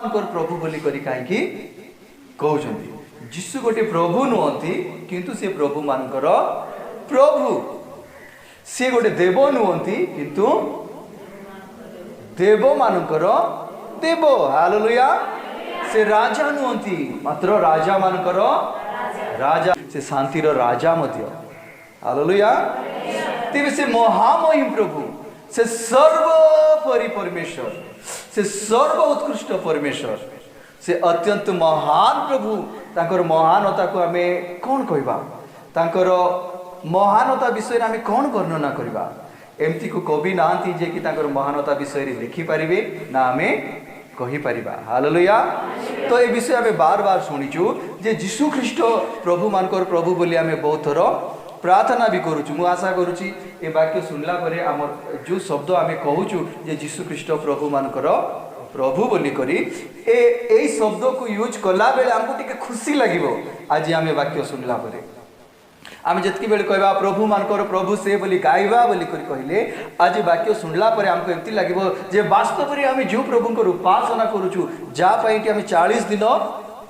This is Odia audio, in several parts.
ମାନଙ୍କର ପ୍ରଭୁ ବୋଲି କରି କାହିଁକି କହୁଛନ୍ତି? ଯୀଶୁ ଗୋଟେ ପ୍ରଭୁ ନୁହନ୍ତି, କିନ୍ତୁ ସେ ପ୍ରଭୁ ମାନଙ୍କର ପ୍ରଭୁ। ସିଏ ଗୋଟେ ଦେବ ନୁହନ୍ତି, କିନ୍ତୁ ଦେବମାନଙ୍କର ଦେବ। ହାଲେଲୁୟା। ସେ ରାଜା ନୁହନ୍ତି, ମାତ୍ର ରାଜା ମାନଙ୍କର ରାଜା। ସେ ଶାନ୍ତିର ରାଜା ମଧ୍ୟ। ହାଲେଲୁୟା। ତେବେ ସେ ମହାମହିମ ପ୍ରଭୁ, ସେ ସର୍ବୋପରି ପରମେଶ୍ୱର, ସେ ସର୍ବ ଉତ୍କୃଷ୍ଟ ପରମେଶ୍ୱର, ସେ ଅତ୍ୟନ୍ତ ମହାନ ପ୍ରଭୁ। ତାଙ୍କର ମହାନତାକୁ ଆମେ କ'ଣ କହିବା? ତାଙ୍କର ମହାନତା ବିଷୟରେ ଆମେ କ'ଣ ବର୍ଣ୍ଣନା କରିବା? ଏମିତିକୁ କବି ନାହାନ୍ତି ଯେ କି ତାଙ୍କର ମହାନତା ବିଷୟରେ ଲେଖିପାରିବେ ନା ଆମେ କହିପାରିବା। ହାଲେଲୁୟା। ତ ଏ ବିଷୟ ଆମେ ବାର ବାର ଶୁଣିଛୁ ଯେ ଯୀଶୁ ଖ୍ରୀଷ୍ଟ ପ୍ରଭୁମାନଙ୍କର ପ୍ରଭୁ ବୋଲି ଆମେ ବହୁତ ଥର ପ୍ରାର୍ଥନା ବି କରୁଛୁ। ମୁଁ ଆଶା କରୁଛି ଏ ବାକ୍ୟ ଶୁଣିଲା ପରେ ଆମର ଯେଉଁ ଶବ୍ଦ ଆମେ କହୁଛୁ ଯେ ଯୀଶୁ ଖ୍ରୀଷ୍ଟ ପ୍ରଭୁମାନଙ୍କର ପ୍ରଭୁ ବୋଲି କରି, ଏଇ ଶବ୍ଦକୁ ୟୁଜ୍ କଲାବେଳେ ଆମକୁ ଟିକେ ଖୁସି ଲାଗିବ। ଆଜି ଆମେ ବାକ୍ୟ ଶୁଣିଲା ପରେ ଆମେ ଯେତିକି ବେଳେ କହିବା ପ୍ରଭୁମାନଙ୍କର ପ୍ରଭୁ ସେ ବୋଲି ଗାଇବା ବୋଲି କରି କହିଲେ, ଆଜି ବାକ୍ୟ ଶୁଣିଲା ପରେ ଆମକୁ ଏମିତି ଲାଗିବ ଯେ ବାସ୍ତବରେ ଆମେ ଯେଉଁ ପ୍ରଭୁଙ୍କର ଉପାସନା କରୁଛୁ, ଯାହା ପାଇଁକି ଆମେ 40 ଦିନ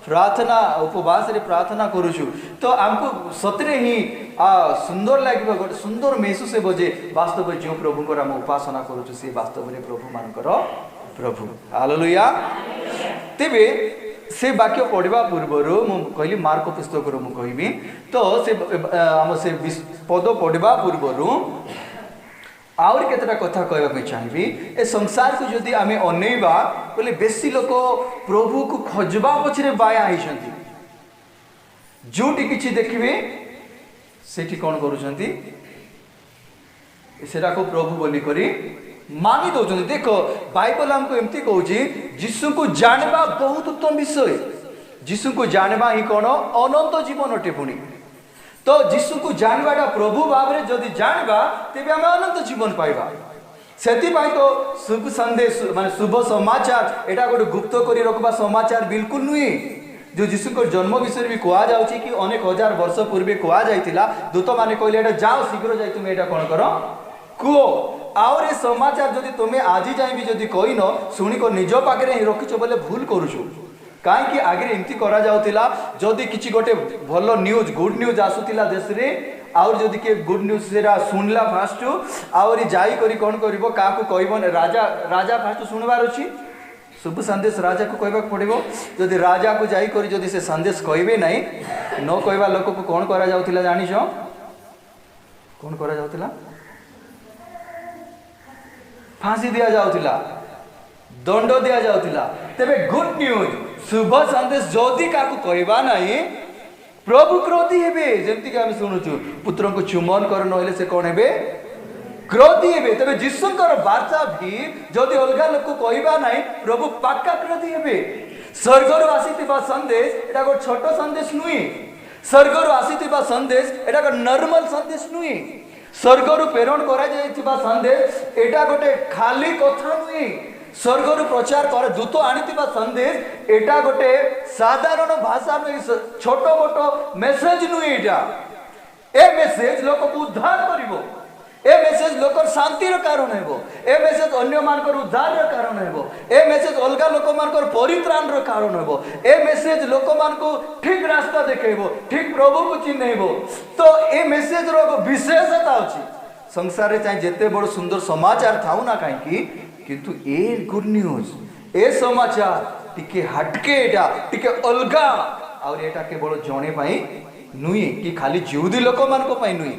ପ୍ରାର୍ଥନା ଉପବାସରେ ପ୍ରାର୍ଥନା କରୁଛୁ, ତ ଆମକୁ ସତରେ ହିଁ ସୁନ୍ଦର ଲାଗିବ, ଗୋଟେ ସୁନ୍ଦର ମେହସୁସ ହେବ ଯେ ବାସ୍ତବରେ ଯେଉଁ ପ୍ରଭୁଙ୍କର ଆମେ ଉପାସନା କରୁଛୁ, ସେ ବାସ୍ତବରେ ପ୍ରଭୁମାନଙ୍କର ପ୍ରଭୁ। ହାଲେଲୁୟା। ତେବେ ସେ ବାକ୍ୟ ପଢ଼ିବା ପୂର୍ବରୁ ମୁଁ କହିଲି ମାର୍କ ପୁସ୍ତକରୁ ମୁଁ କହିବି। ତ ସେ ଆମ ସେ ପଦ ପଢ଼ିବା ପୂର୍ବରୁ ଆହୁରି କେତେଟା କଥା କହିବା ପାଇଁ ଚାହିଁବି। ଏ ସଂସାରକୁ ଯଦି ଆମେ ଅନେଇବା ବୋଲେ ବେଶୀ ଲୋକ ପ୍ରଭୁକୁ ଖୋଜିବା ପଛରେ ବାୟା ହେଇଛନ୍ତି। ଯେଉଁଠି କିଛି ଦେଖିବେ ସେଠି କ'ଣ କରୁଛନ୍ତି, ସେଟାକୁ ପ୍ରଭୁ ବୋଲି କରି ମାନି ଦେଉଛନ୍ତି। ଦେଖ, ବାଇବଲ ଆମକୁ ଏମିତି କହୁଛି, ଯୀଶୁଙ୍କୁ ଜାଣିବା ବହୁତ ଉତ୍ତମ ବିଷୟ। ଯୀଶୁଙ୍କୁ ଜାଣିବା ହିଁ କ'ଣ ଅନନ୍ତ ଜୀବନ ଅଟେ। ପୁଣି ତ ଯୀଶୁଙ୍କୁ ଜାଣିବାଟା ପ୍ରଭୁ ଭାବରେ ଯଦି ଜାଣିବା, ତେବେ ଆମେ ଅନନ୍ତ ଜୀବନ ପାଇବା। ସେଥିପାଇଁ ତ ଶୁଭ ସନ୍ଦେଶ ମାନେ ଶୁଭ ସମାଚାର, ଏଇଟା ଗୋଟେ ଗୁପ୍ତ କରି ରଖିବା ସମାଚାର ବିଲକୁଲ ନୁହେଁ। ଯେଉଁ ଯୀଶୁଙ୍କ ଜନ୍ମ ବିଷୟରେ ବି କୁହାଯାଉଛି କି ଅନେକ ହଜାର ବର୍ଷ ପୂର୍ବେ କୁହାଯାଇଥିଲା, ଦୂତମାନେ କହିଲେ ଏଇଟା ଯାଅ, ଶୀଘ୍ର ଯାଇ ତୁମେ ଏଇଟା କ'ଣ କର, କୁହ। ଆହୁରି ସମାଚାର ଯଦି ତୁମେ ଆଜି ଯାଏଁ ବି ଯଦି କହିନ, ଶୁଣିକ ନିଜ ପାଖରେ ହିଁ ରଖିଛ ବୋଲେ ଭୁଲ କରୁଛୁ। କାହିଁକି ଆଗରେ ଏମିତି କରାଯାଉଥିଲା, ଯଦି କିଛି ଗୋଟେ ଭଲ ନ୍ୟୁଜ୍, ଗୁଡ୍ ନ୍ୟୁଜ୍ ଆସୁଥିଲା ଦେଶରେ, ଆହୁରି ଯଦି କିଏ ଗୁଡ୍ ନ୍ୟୁଜ୍ ସେଟା ଶୁଣିଲା ଫାଷ୍ଟ, ଆହୁରି ଯାଇକରି କ'ଣ କରିବ, କାହାକୁ କହିବ? ରାଜା ଫାଷ୍ଟ ଶୁଣିବାର ଅଛି। ଶୁଭ ସନ୍ଦେଶ ରାଜାକୁ କହିବାକୁ ପଡ଼ିବ। ଯଦି ରାଜାକୁ ଯାଇକରି ଯଦି ସେ ସନ୍ଦେଶ କହିବେ ନାହିଁ, ନ କହିବା ଲୋକକୁ କ'ଣ କରାଯାଉଥିଲା ଜାଣିଛ? କ'ଣ କରାଯାଉଥିଲା? ଫାଁସି ଦିଆଯାଉଥିଲା, ଦଣ୍ଡ ଦିଆଯାଉଥିଲା। ତେବେ ଗୁଡ୍ ନ୍ୟୁଜ୍, ଶୁଭ ସନ୍ଦେଶ ଯଦି କାହାକୁ କହିବା ନାହିଁ, ପ୍ରଭୁ କ୍ରୋଧୀ ହେବେ। ଯେମିତିକି ଆମେ ଶୁଣୁଛୁ, ପୁତ୍ରଙ୍କୁ ଚୁମ୍ବନ କର, ନହେଲେ ସେ କ'ଣ ହେବେ? କ୍ରୋଧୀ ହେବେ। ତେବେ ଯୀଶୁଙ୍କର ବାର୍ତ୍ତା ବି ଯଦି ଅଲଗା ଲୋକ କହିବା ନାହିଁ, ପ୍ରଭୁ ପାକ୍କା କ୍ରୋଧୀ ହେବେ। ସ୍ୱର୍ଗରୁ ଆସିଥିବା ସନ୍ଦେଶ ଏଇଟା ଗୋଟେ ଛୋଟ ସନ୍ଦେଶ ନୁହେଁ। ସ୍ୱର୍ଗରୁ ଆସିଥିବା ସନ୍ଦେଶ ଏଇଟା ଗୋଟେ ନର୍ମାଲ ସନ୍ଦେଶ ନୁହେଁ। ସ୍ୱର୍ଗରୁ ପ୍ରେରଣ କରାଯାଇଥିବା ସନ୍ଦେଶ ଏଇଟା ଗୋଟେ ଖାଲି କଥା ନୁହେଁ। ସ୍ୱର୍ଗରୁ ପ୍ରଚାର କର ଦୂତ ଆଣିଥିବା ସନ୍ଦେଶ ଏଇଟା ଗୋଟେ ସାଧାରଣ ଭାଷା ନୁହେଁ, ଛୋଟ ମୋଟ ମେସେଜ ନୁହେଁ ଏଇଟା। ଏ ମେସେଜ ଲୋକକୁ ଉଦ୍ଧାର କରିବ। ଏ ମେସେଜ ଲୋକର ଶାନ୍ତିର କାରଣ ହେବ। ଏ ମେସେଜ ଅନ୍ୟମାନଙ୍କର ଉଦ୍ଧାରର କାରଣ ହେବ। ଏ ମେସେଜ ଅଲଗା ଲୋକମାନଙ୍କର ପରିତ୍ରାଣର କାରଣ ହେବ। ଏ ମେସେଜ ଲୋକମାନଙ୍କୁ ଠିକ ରାସ୍ତା ଦେଖେଇବ, ଠିକ ପ୍ରଭୁକୁ ଚିହ୍ନେଇବ। ତ ଏ ମେସେଜର ଏକ ବିଶେଷତା ଅଛି। ସଂସାରରେ ଚାହିଁ ଯେତେ ବଡ଼ ସୁନ୍ଦର ସମାଚାର ଥାଉ ନା କାହିଁକି, କିନ୍ତୁ ଏ ଗୁଡ୍ ନ୍ୟୁଜ୍, ଏ ସମାଚାର ଟିକେ ହଟକେ, ଏଇଟା ଟିକେ ଅଲଗା। ଆହୁରି ଏଇଟା କେବଳ ଜଣେ ପାଇଁ ନୁହେଁ କି ଖାଲି ଜିହୁଦୀ ଲୋକମାନଙ୍କ ପାଇଁ ନୁହେଁ,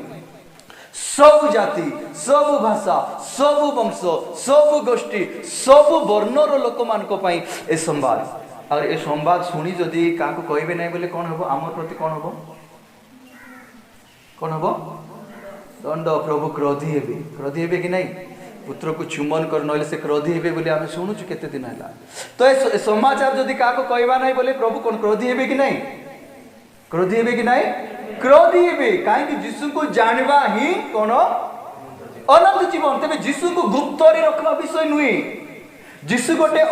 ସବୁ ଜାତି, ସବୁ ଭାଷା, ସବୁ ବଂଶ, ସବୁ ଗୋଷ୍ଠୀ, ସବୁ ବର୍ଣ୍ଣର ଲୋକମାନଙ୍କ ପାଇଁ ଏ ସମ୍ବାଦ। ଆଉ ଏ ସମ୍ବାଦ ଶୁଣି ଯଦି କାହାକୁ କହିବେ ନାହିଁ ବୋଲେ କ'ଣ ହେବ? ଆମ ପ୍ରତି କ'ଣ ହେବ? କ'ଣ ହେବ? ଦଣ୍ଡ। ପ୍ରଭୁ କ୍ରୋଧୀ ହେବେ। କ୍ରୋଧୀ ହେବେ କି ନାହିଁ? ପୁତ୍ରକୁ ଚୁମ୍ବନ କର, ନହେଲେ ସେ କ୍ରୋଧୀ ହେବେ ବୋଲି ଆମେ ଶୁଣୁଛୁ କେତେ ଦିନ ହେଲା। ତ ଏ ସମାଚାର ଯଦି କାହାକୁ କହିବା ନାହିଁ ବୋଲେ ପ୍ରଭୁ କ'ଣ କ୍ରୋଧୀ ହେବେ କି ନାହିଁ? କ୍ରୋଧୀ ହେବେ କି ନାହିଁ? କ୍ରୋଧୀ ହେବେ। କାହିଁକି? ଯୀଶୁଙ୍କୁ ଜାଣିବା ହିଁ କ'ଣ ଅନନ୍ତ ଜୀବନ। ତେବେ ଯୀଶୁଙ୍କୁ ଗୁପ୍ତରେ ରଖିବା ବିଷୟ ନୁହେଁ। ଯୀଶୁ ଗୋଟେ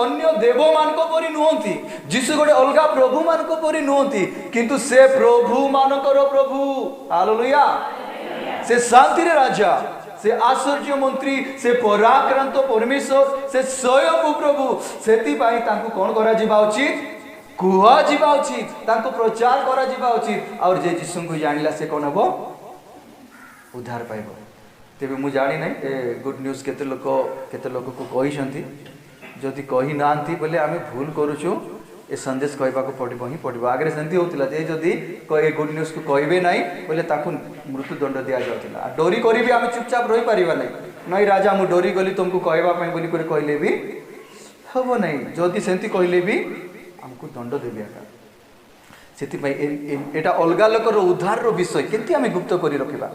ଅନ୍ୟ ଦେବମାନଙ୍କ ପରି ନୁହନ୍ତି, ଯୀଶୁ ଗୋଟେ ଅଲଗା ପ୍ରଭୁମାନଙ୍କ ପରି ନୁହନ୍ତି, କିନ୍ତୁ ସେ ପ୍ରଭୁମାନଙ୍କର ପ୍ରଭୁ। ହାଲେଲୁୟା। ସେ ଶାନ୍ତିରେ ରାଜା, ସେ ଆଶ୍ଚର୍ଯ୍ୟ ମନ୍ତ୍ରୀ, ସେ ପରାକ୍ରାନ୍ତ ପରମେଶ୍ୱର, ସେ ସ୍ୱୟଂ ପ୍ରଭୁ। ସେଥିପାଇଁ ତାଙ୍କୁ କ'ଣ କରାଯିବା ଉଚିତ? କୁହାଯିବା ଉଚିତ, ତାଙ୍କୁ ପ୍ରଚାର କରାଯିବା ଉଚିତ। ଆଉ ଯେ ଯୀଶୁଙ୍କୁ ଜାଣିଲା ସେ କ'ଣ ହେବ? ଉଦ୍ଧାର ପାଇବ। ତେବେ ମୁଁ ଜାଣିନାହିଁ ଏ ଗୁଡ୍ ନ୍ୟୁଜ୍ କେତେ ଲୋକ କେତେ ଲୋକକୁ କହିଛନ୍ତି। ଯଦି କହିନାହାନ୍ତି ବୋଲେ ଆମେ ଭୁଲ କରୁଛୁ। ଏ ସନ୍ଦେଶ କହିବାକୁ ପଡ଼ିବ ହିଁ ପଡ଼ିବ। ଆଗରେ ସେମିତି ହେଉଥିଲା ଯେ ଯଦି ଏ ଗୁଡ୍ ନ୍ୟୁଜ୍କୁ କହିବେ ନାହିଁ ବୋଲେ ତାକୁ ମୃତ୍ୟୁଦଣ୍ଡ ଦିଆଯାଉଥିଲା। ଆଉ ଡରି କରି ବି ଆମେ ଚୁପଚାପ ରହିପାରିବା ନାହିଁ। ନାଇଁ ରାଜା, ମୁଁ ଡରିଗଲି ତୁମକୁ କହିବା ପାଇଁ ବୋଲି କରି କହିଲେ ବି ହେବ ନାହିଁ। ଯଦି ସେମିତି କହିଲେ ବି ଆମକୁ ଦଣ୍ଡ ଦେବେ ଏକା। ସେଥିପାଇଁ ଏଇଟା ଅଲଗା ଲୋକର ଉଦ୍ଧାରର ବିଷୟ କେମିତି ଆମେ ଗୁପ୍ତ କରି ରଖିବା?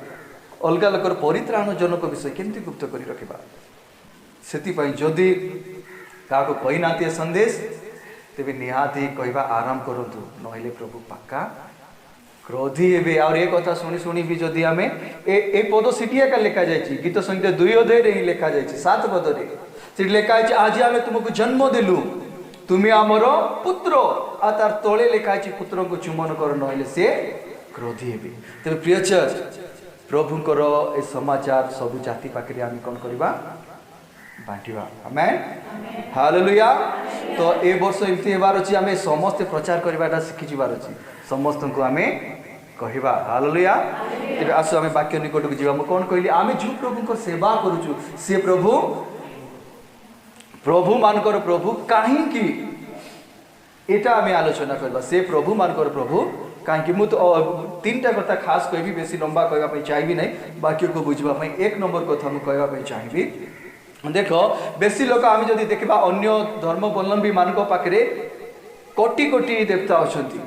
ଅଲଗା ଲୋକର ପରିତ୍ରାଣଜନକ ବିଷୟ କେମିତି ଗୁପ୍ତ କରି ରଖିବା? ସେଥିପାଇଁ ଯଦି କାହାକୁ କହିନାହାନ୍ତି ଏ ସନ୍ଦେଶ, ତେବେ ନିହାତି କହିବା ଆରମ୍ଭ କରନ୍ତୁ, ନହେଲେ ପ୍ରଭୁ ପାକ୍କା କ୍ରୋଧୀ ହେବେ। ଆଉ ଏ କଥା ଶୁଣି ଶୁଣି ବି ଯଦି ଆମେ ଏ ପଦ ସେଠି ଏକା ଲେଖାଯାଇଛି, ଗୀତ ସଂହିତା 2 ଅଧ୍ୟାୟରେ ହିଁ ଲେଖାଯାଇଛି, 7 ପଦରେ ସେଠି ଲେଖା ହେଇଛି, ଆଜି ଆମେ ତୁମକୁ ଜନ୍ମ ଦେଲୁ, ତୁମେ ଆମର ପୁତ୍ର। ଆଉ ତାର ତଳେ ଲେଖା ହେଇଛି, ପୁତ୍ରଙ୍କୁ ଚୁମ୍ବନ କର, ନହେଲେ ସେ କ୍ରୋଧୀ ହେବେ। ତେବେ ପ୍ରିୟ ଚର୍ଚ୍ଚ, ପ୍ରଭୁଙ୍କର ଏ ସମାଚାର ସବୁ ଜାତି ପାଖରେ ଆମେ କ'ଣ କରିବା? ବାଣ୍ଟିବା। ଆମେନ୍, ହାଲେଲୁୟା। ତ ଏ ବର୍ଷ ଏମିତି ହେବାର ଅଛି, ଆମେ ସମସ୍ତେ ପ୍ରଚାର କରିବାଟା ଶିଖିଯିବାର ଅଛି, ସମସ୍ତଙ୍କୁ ଆମେ କହିବା। ହାଲେଲୁୟା। ତେବେ ଆସୁ ଆମେ ବାକ୍ୟ ନିକଟକୁ ଯିବା। ମୁଁ କ'ଣ କହିଲି? ଆମେ ଯେଉଁ ପ୍ରଭୁଙ୍କ ସେବା କରୁଛୁ ସେ ପ୍ରଭୁ ପ୍ରଭୁମାନଙ୍କର ପ୍ରଭୁ କାହିଁକି, ଏଇଟା ଆମେ ଆଲୋଚନା କରିବା। ସେ ପ୍ରଭୁମାନଙ୍କର ପ୍ରଭୁ କାହିଁକି? ମୁଁ ତ ତିନିଟା କଥା ଖାସ କହିବି, ବେଶୀ ଲମ୍ବା କହିବା ପାଇଁ ଚାହିଁବି ନାହିଁ, ବାକ୍ୟକୁ ବୁଝିବା ପାଇଁ। 1 ନମ୍ବର କଥା ମୁଁ କହିବା ପାଇଁ ଚାହିଁବି, ଦେଖ ବେଶୀ ଲୋକ ଆମେ ଯଦି ଦେଖିବା ଅନ୍ୟ ଧର୍ମାବଲମ୍ବୀ ମାନଙ୍କ ପାଖରେ କୋଟି କୋଟି ଦେବତା ଅଛନ୍ତି,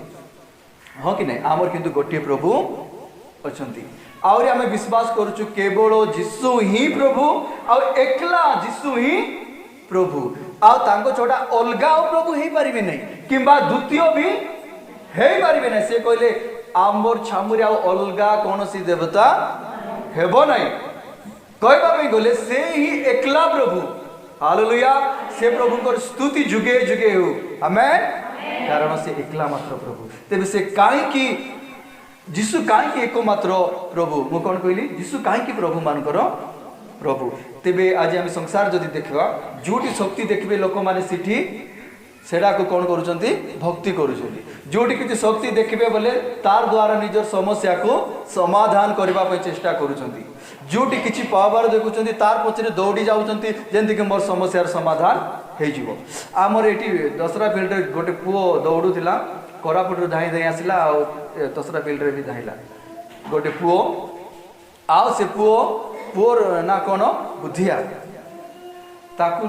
ହଁ କି ନାହିଁ? ଆମର କିନ୍ତୁ ଗୋଟିଏ ପ୍ରଭୁ ଅଛନ୍ତି। ଆହୁରି ଆମେ ବିଶ୍ୱାସ କରୁଛୁ କେବଳ ଯୀଶୁ ହିଁ ପ୍ରଭୁ, ଆଉ ଏକଲା ଯୀଶୁ ହିଁ ପ୍ରଭୁ, ଆଉ ତାଙ୍କ ଛଡ଼ା ଅଲଗା ଆଉ ପ୍ରଭୁ ହେଇପାରିବେ ନାହିଁ କିମ୍ବା ଦ୍ୱିତୀୟ ବି ହେଇପାରିବେ ନାହିଁ। ସେ କହିଲେ ଆମର ଛାମୁରେ ଆଉ ଅଲଗା କୌଣସି ଦେବତା ହେବ ନାହିଁ। କହିବା ପାଇଁ ଗଲେ ସେ ହିଁ ଏକଲା ପ୍ରଭୁ। ହାଲେଲୁୟା। ସେ ପ୍ରଭୁଙ୍କର ସ୍ତୁତି ଯୁଗେ ଯୁଗେ ହେଉ। ଆମେନ୍। କାରଣ ସେ ଏକଲା ମାତ୍ର ପ୍ରଭୁ। ତେବେ ସେ କାହିଁକି, ଯୀଶୁ କାହିଁକି ଏକମାତ୍ର ପ୍ରଭୁ? ମୁଁ କ'ଣ କହିଲି? ଯୀଶୁ କାହିଁକି ପ୍ରଭୁମାନଙ୍କର ପ୍ରଭୁ? ତେବେ ଆଜି ଆମେ ସଂସାର ଯଦି ଦେଖିବା, ଯେଉଁଠି ଶକ୍ତି ଦେଖିବେ ଲୋକମାନେ ସେଠି ସେଟାକୁ କ'ଣ କରୁଛନ୍ତି? ଭକ୍ତି କରୁଛନ୍ତି। ଯେଉଁଠି କିଛି ଶକ୍ତି ଦେଖିବେ ବୋଲେ ତାର ଦ୍ୱାରା ନିଜର ସମସ୍ୟାକୁ ସମାଧାନ କରିବା ପାଇଁ ଚେଷ୍ଟା କରୁଛନ୍ତି। ଯେଉଁଠି କିଛି ପାୱାର ଦେଖୁଛନ୍ତି ତାର ପଛରେ ଦୌଡ଼ି ଯାଉଛନ୍ତି, ଯେମିତିକି ମୋର ସମସ୍ୟାର ସମାଧାନ ହେଇଯିବ। ଆମର ଏଠି ଦଶରା ଫିଲ୍ଡରେ ଗୋଟେ ପୁଅ ଦୌଡ଼ୁଥିଲା, କୋରାପୁଟରୁ ଧାଇଁ ଧାଇଁ ଆସିଲା, ଆଉ ଦଶରା ଫିଲ୍ଡରେ ବି ଧାଇଁଲା ଗୋଟେ ପୁଅ। ଆଉ ସେ ପୁଅର ନା କ'ଣ ବୁଦ୍ଧିଆ, ତାକୁ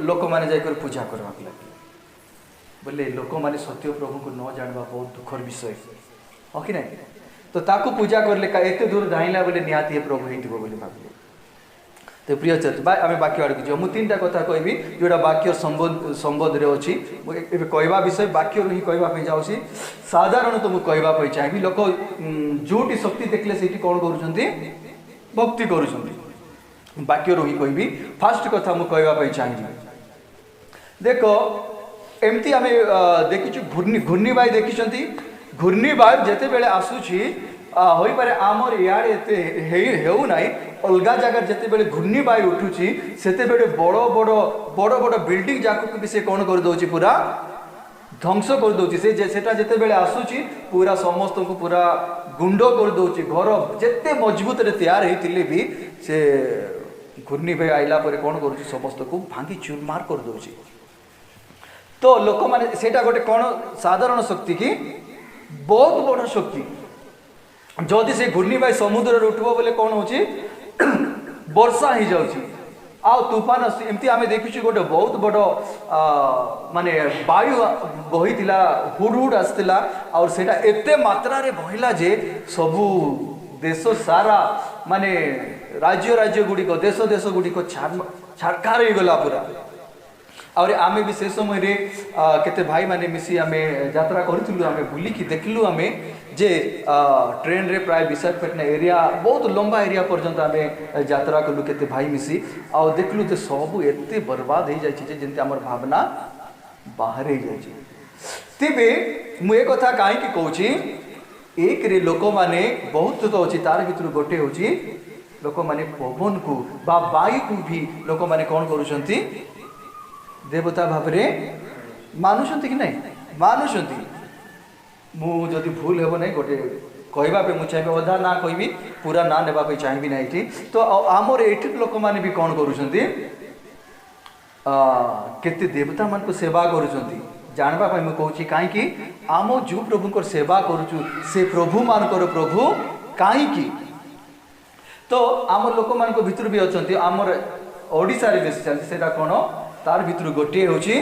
ଲୋକମାନେ ଯାଇକରି ପୂଜା କରିବାକୁ ଲାଗିଲେ। ବୋଲେ ଲୋକମାନେ ସତ୍ୟ ପ୍ରଭୁଙ୍କୁ ନ ଜାଣିବା ବହୁତ ଦୁଃଖର ବିଷୟ, ହଁ କି ନାହିଁ? ତ ତାକୁ ପୂଜା କରିଲେ, ଏତେ ଦୂର ଧାଇଁଲା ବୋଲେ ନିହାତି ଏ ପ୍ରଭୁ ହେଇଥିବ ବୋଲି ଭାବିଲେ। ତ ପ୍ରିୟ ଚର୍ଚ୍ଚ ବା ଆମେ ବାକ୍ୟ ଆଡ଼କୁ ଯିବା। ମୁଁ ତିନିଟା କଥା କହିବି ଯେଉଁଟା ବାକ୍ୟ ସମ୍ବନ୍ଧରେ ଅଛି। ମୁଁ ଏବେ କହିବା ବିଷୟ ବାକ୍ୟରୁ ହିଁ କହିବା ପାଇଁ ଯାଉଛି। ସାଧାରଣତଃ ମୁଁ କହିବା ପାଇଁ ଚାହିଁବି, ଲୋକ ଯେଉଁଠି ଶକ୍ତି ଦେଖିଲେ ସେଇଠି କ'ଣ କରୁଛନ୍ତି? ଭକ୍ତି କରୁଛନ୍ତି। ବାକ୍ୟରୁ ହିଁ କହିବି। ଫାଷ୍ଟ କଥା ମୁଁ କହିବା ପାଇଁ ଚାହିଁବି, ଦେଖ ଏମିତି ଆମେ ଦେଖିଛୁ ଘୂର୍ଣ୍ଣିବାୟୁ ଦେଖିଛନ୍ତି। ଘୂର୍ଣ୍ଣିବାୟୁ ଯେତେବେଳେ ଆସୁଛି, ହୋଇପାରେ ଆମର ଇଆଡ଼େ ଏତେ ହେଉନାହିଁ, ଅଲଗା ଜାଗାରେ ଯେତେବେଳେ ଘୂର୍ଣ୍ଣିବାୟୁ ଉଠୁଛି ସେତେବେଳେ ବଡ଼ ବଡ଼ ବଡ଼ ବଡ଼ ବିଲ୍ଡିଂ ଯାକକୁ ବି ସେ କ'ଣ କରିଦେଉଛି? ପୁରା ଧ୍ୱଂସ କରିଦେଉଛି। ସେ ସେଟା ଯେତେବେଳେ ଆସୁଛି ପୁରା ସମସ୍ତଙ୍କୁ ପୁରା ଗୁଣ୍ଡ କରିଦେଉଛି। ଘର ଯେତେ ମଜବୁତରେ ତିଆରି ହେଇଥିଲେ ବି ସେ ଘୂର୍ଣ୍ଣିବାୟୁ ଆଇଲା ପରେ କ'ଣ କରୁଛି? ସମସ୍ତଙ୍କୁ ଭାଙ୍ଗି ଚୁରମାର କରିଦେଉଛି। ତ ଲୋକମାନେ ସେଇଟା ଗୋଟେ କ'ଣ ସାଧାରଣ ଶକ୍ତି କି ବହୁତ ବଡ଼ ଶକ୍ତି। ଯଦି ସେ ଘୂର୍ଣ୍ଣିବାୟୁ ସମୁଦ୍ରରେ ଉଠିବ ବୋଲେ କ'ଣ ହେଉଛି? ବର୍ଷା ହେଇଯାଉଛି ଆଉ ତୁଫାନ ଆସୁଛି। ଏମିତି ଆମେ ଦେଖିଛୁ ଗୋଟେ ବହୁତ ବଡ଼ ମାନେ ବାୟୁ ବହିଥିଲା, ହୁଡ଼ ହୁଡ଼ ଆସିଥିଲା, ଆଉ ସେଇଟା ଏତେ ମାତ୍ରାରେ ବହିଲା ଯେ ସବୁ ଦେଶ ସାରା ମାନେ ରାଜ୍ୟ ରାଜ୍ୟ ଗୁଡ଼ିକ ଦେଶ ଦେଶ ଗୁଡ଼ିକ ଛାରଖାର ହେଇଗଲା ପୁରା। ଆହୁରି ଆମେ ବି ସେ ସମୟରେ କେତେ ଭାଇମାନେ ମିଶି ଆମେ ଯାତ୍ରା କରିଥିଲୁ। ଆମେ ବୁଲିକି ଦେଖିଲୁ ଆମେ ଯେ ଟ୍ରେନରେ ପ୍ରାୟ ବିଶାଖାପାଟଣା ଏରିଆ ବହୁତ ଲମ୍ବା ଏରିଆ ପର୍ଯ୍ୟନ୍ତ ଆମେ ଯାତ୍ରା କଲୁ କେତେ ଭାଇ ମିଶି, ଆଉ ଦେଖିଲୁ ଯେ ସବୁ ଏତେ ବର୍ବାଦ ହେଇଯାଇଛି ଯେ ଯେମିତି ଆମର ଭାବନା ବାହାରେ ହେଇଯାଇଛି। ତେବେ ମୁଁ ଏ କଥା କାହିଁକି କହୁଛି? ଏକରେ ଲୋକମାନେ ବହୁତ ତ ଅଛି, ତାର ଭିତରୁ ଗୋଟେ ହେଉଛି ଲୋକମାନେ ପବନକୁ ବା ବାୟୁକୁ ବି ଲୋକମାନେ କ'ଣ କରୁଛନ୍ତି? ଦେବତା ଭାବରେ ମାନୁଛନ୍ତି କି ନାହିଁ? ମାନୁଛନ୍ତି। ମୁଁ ଯଦି ଭୁଲ ହେବ ନାହିଁ, ଗୋଟେ କହିବା ପାଇଁ ମୁଁ ଚାହିଁବି, ଅଧା ନାଁ କହିବି, ପୁରା ନାଁ ନେବା ପାଇଁ ଚାହିଁବି ନାହିଁ ଏଠି। ତ ଆମର ଏଠି ଲୋକମାନେ ବି କ'ଣ କରୁଛନ୍ତି? କେତେ ଦେବତାମାନଙ୍କୁ ସେବା କରୁଛନ୍ତି। ଜାଣିବା ପାଇଁ ମୁଁ କହୁଛି, କାହିଁକି ଆମ ଯେଉଁ ପ୍ରଭୁଙ୍କର ସେବା କରୁଛୁ, ସେ ପ୍ରଭୁମାନଙ୍କର ପ୍ରଭୁ କାହିଁକି? ତ ଆମ ଲୋକମାନଙ୍କ ଭିତରୁ ବି ଅଛନ୍ତି, ଆମର ଓଡ଼ିଶାରେ ବେଶୀ ଚାଲିଛି। ସେଇଟା କ'ଣ? ତାର ଭିତରୁ ଗୋଟିଏ ହେଉଛି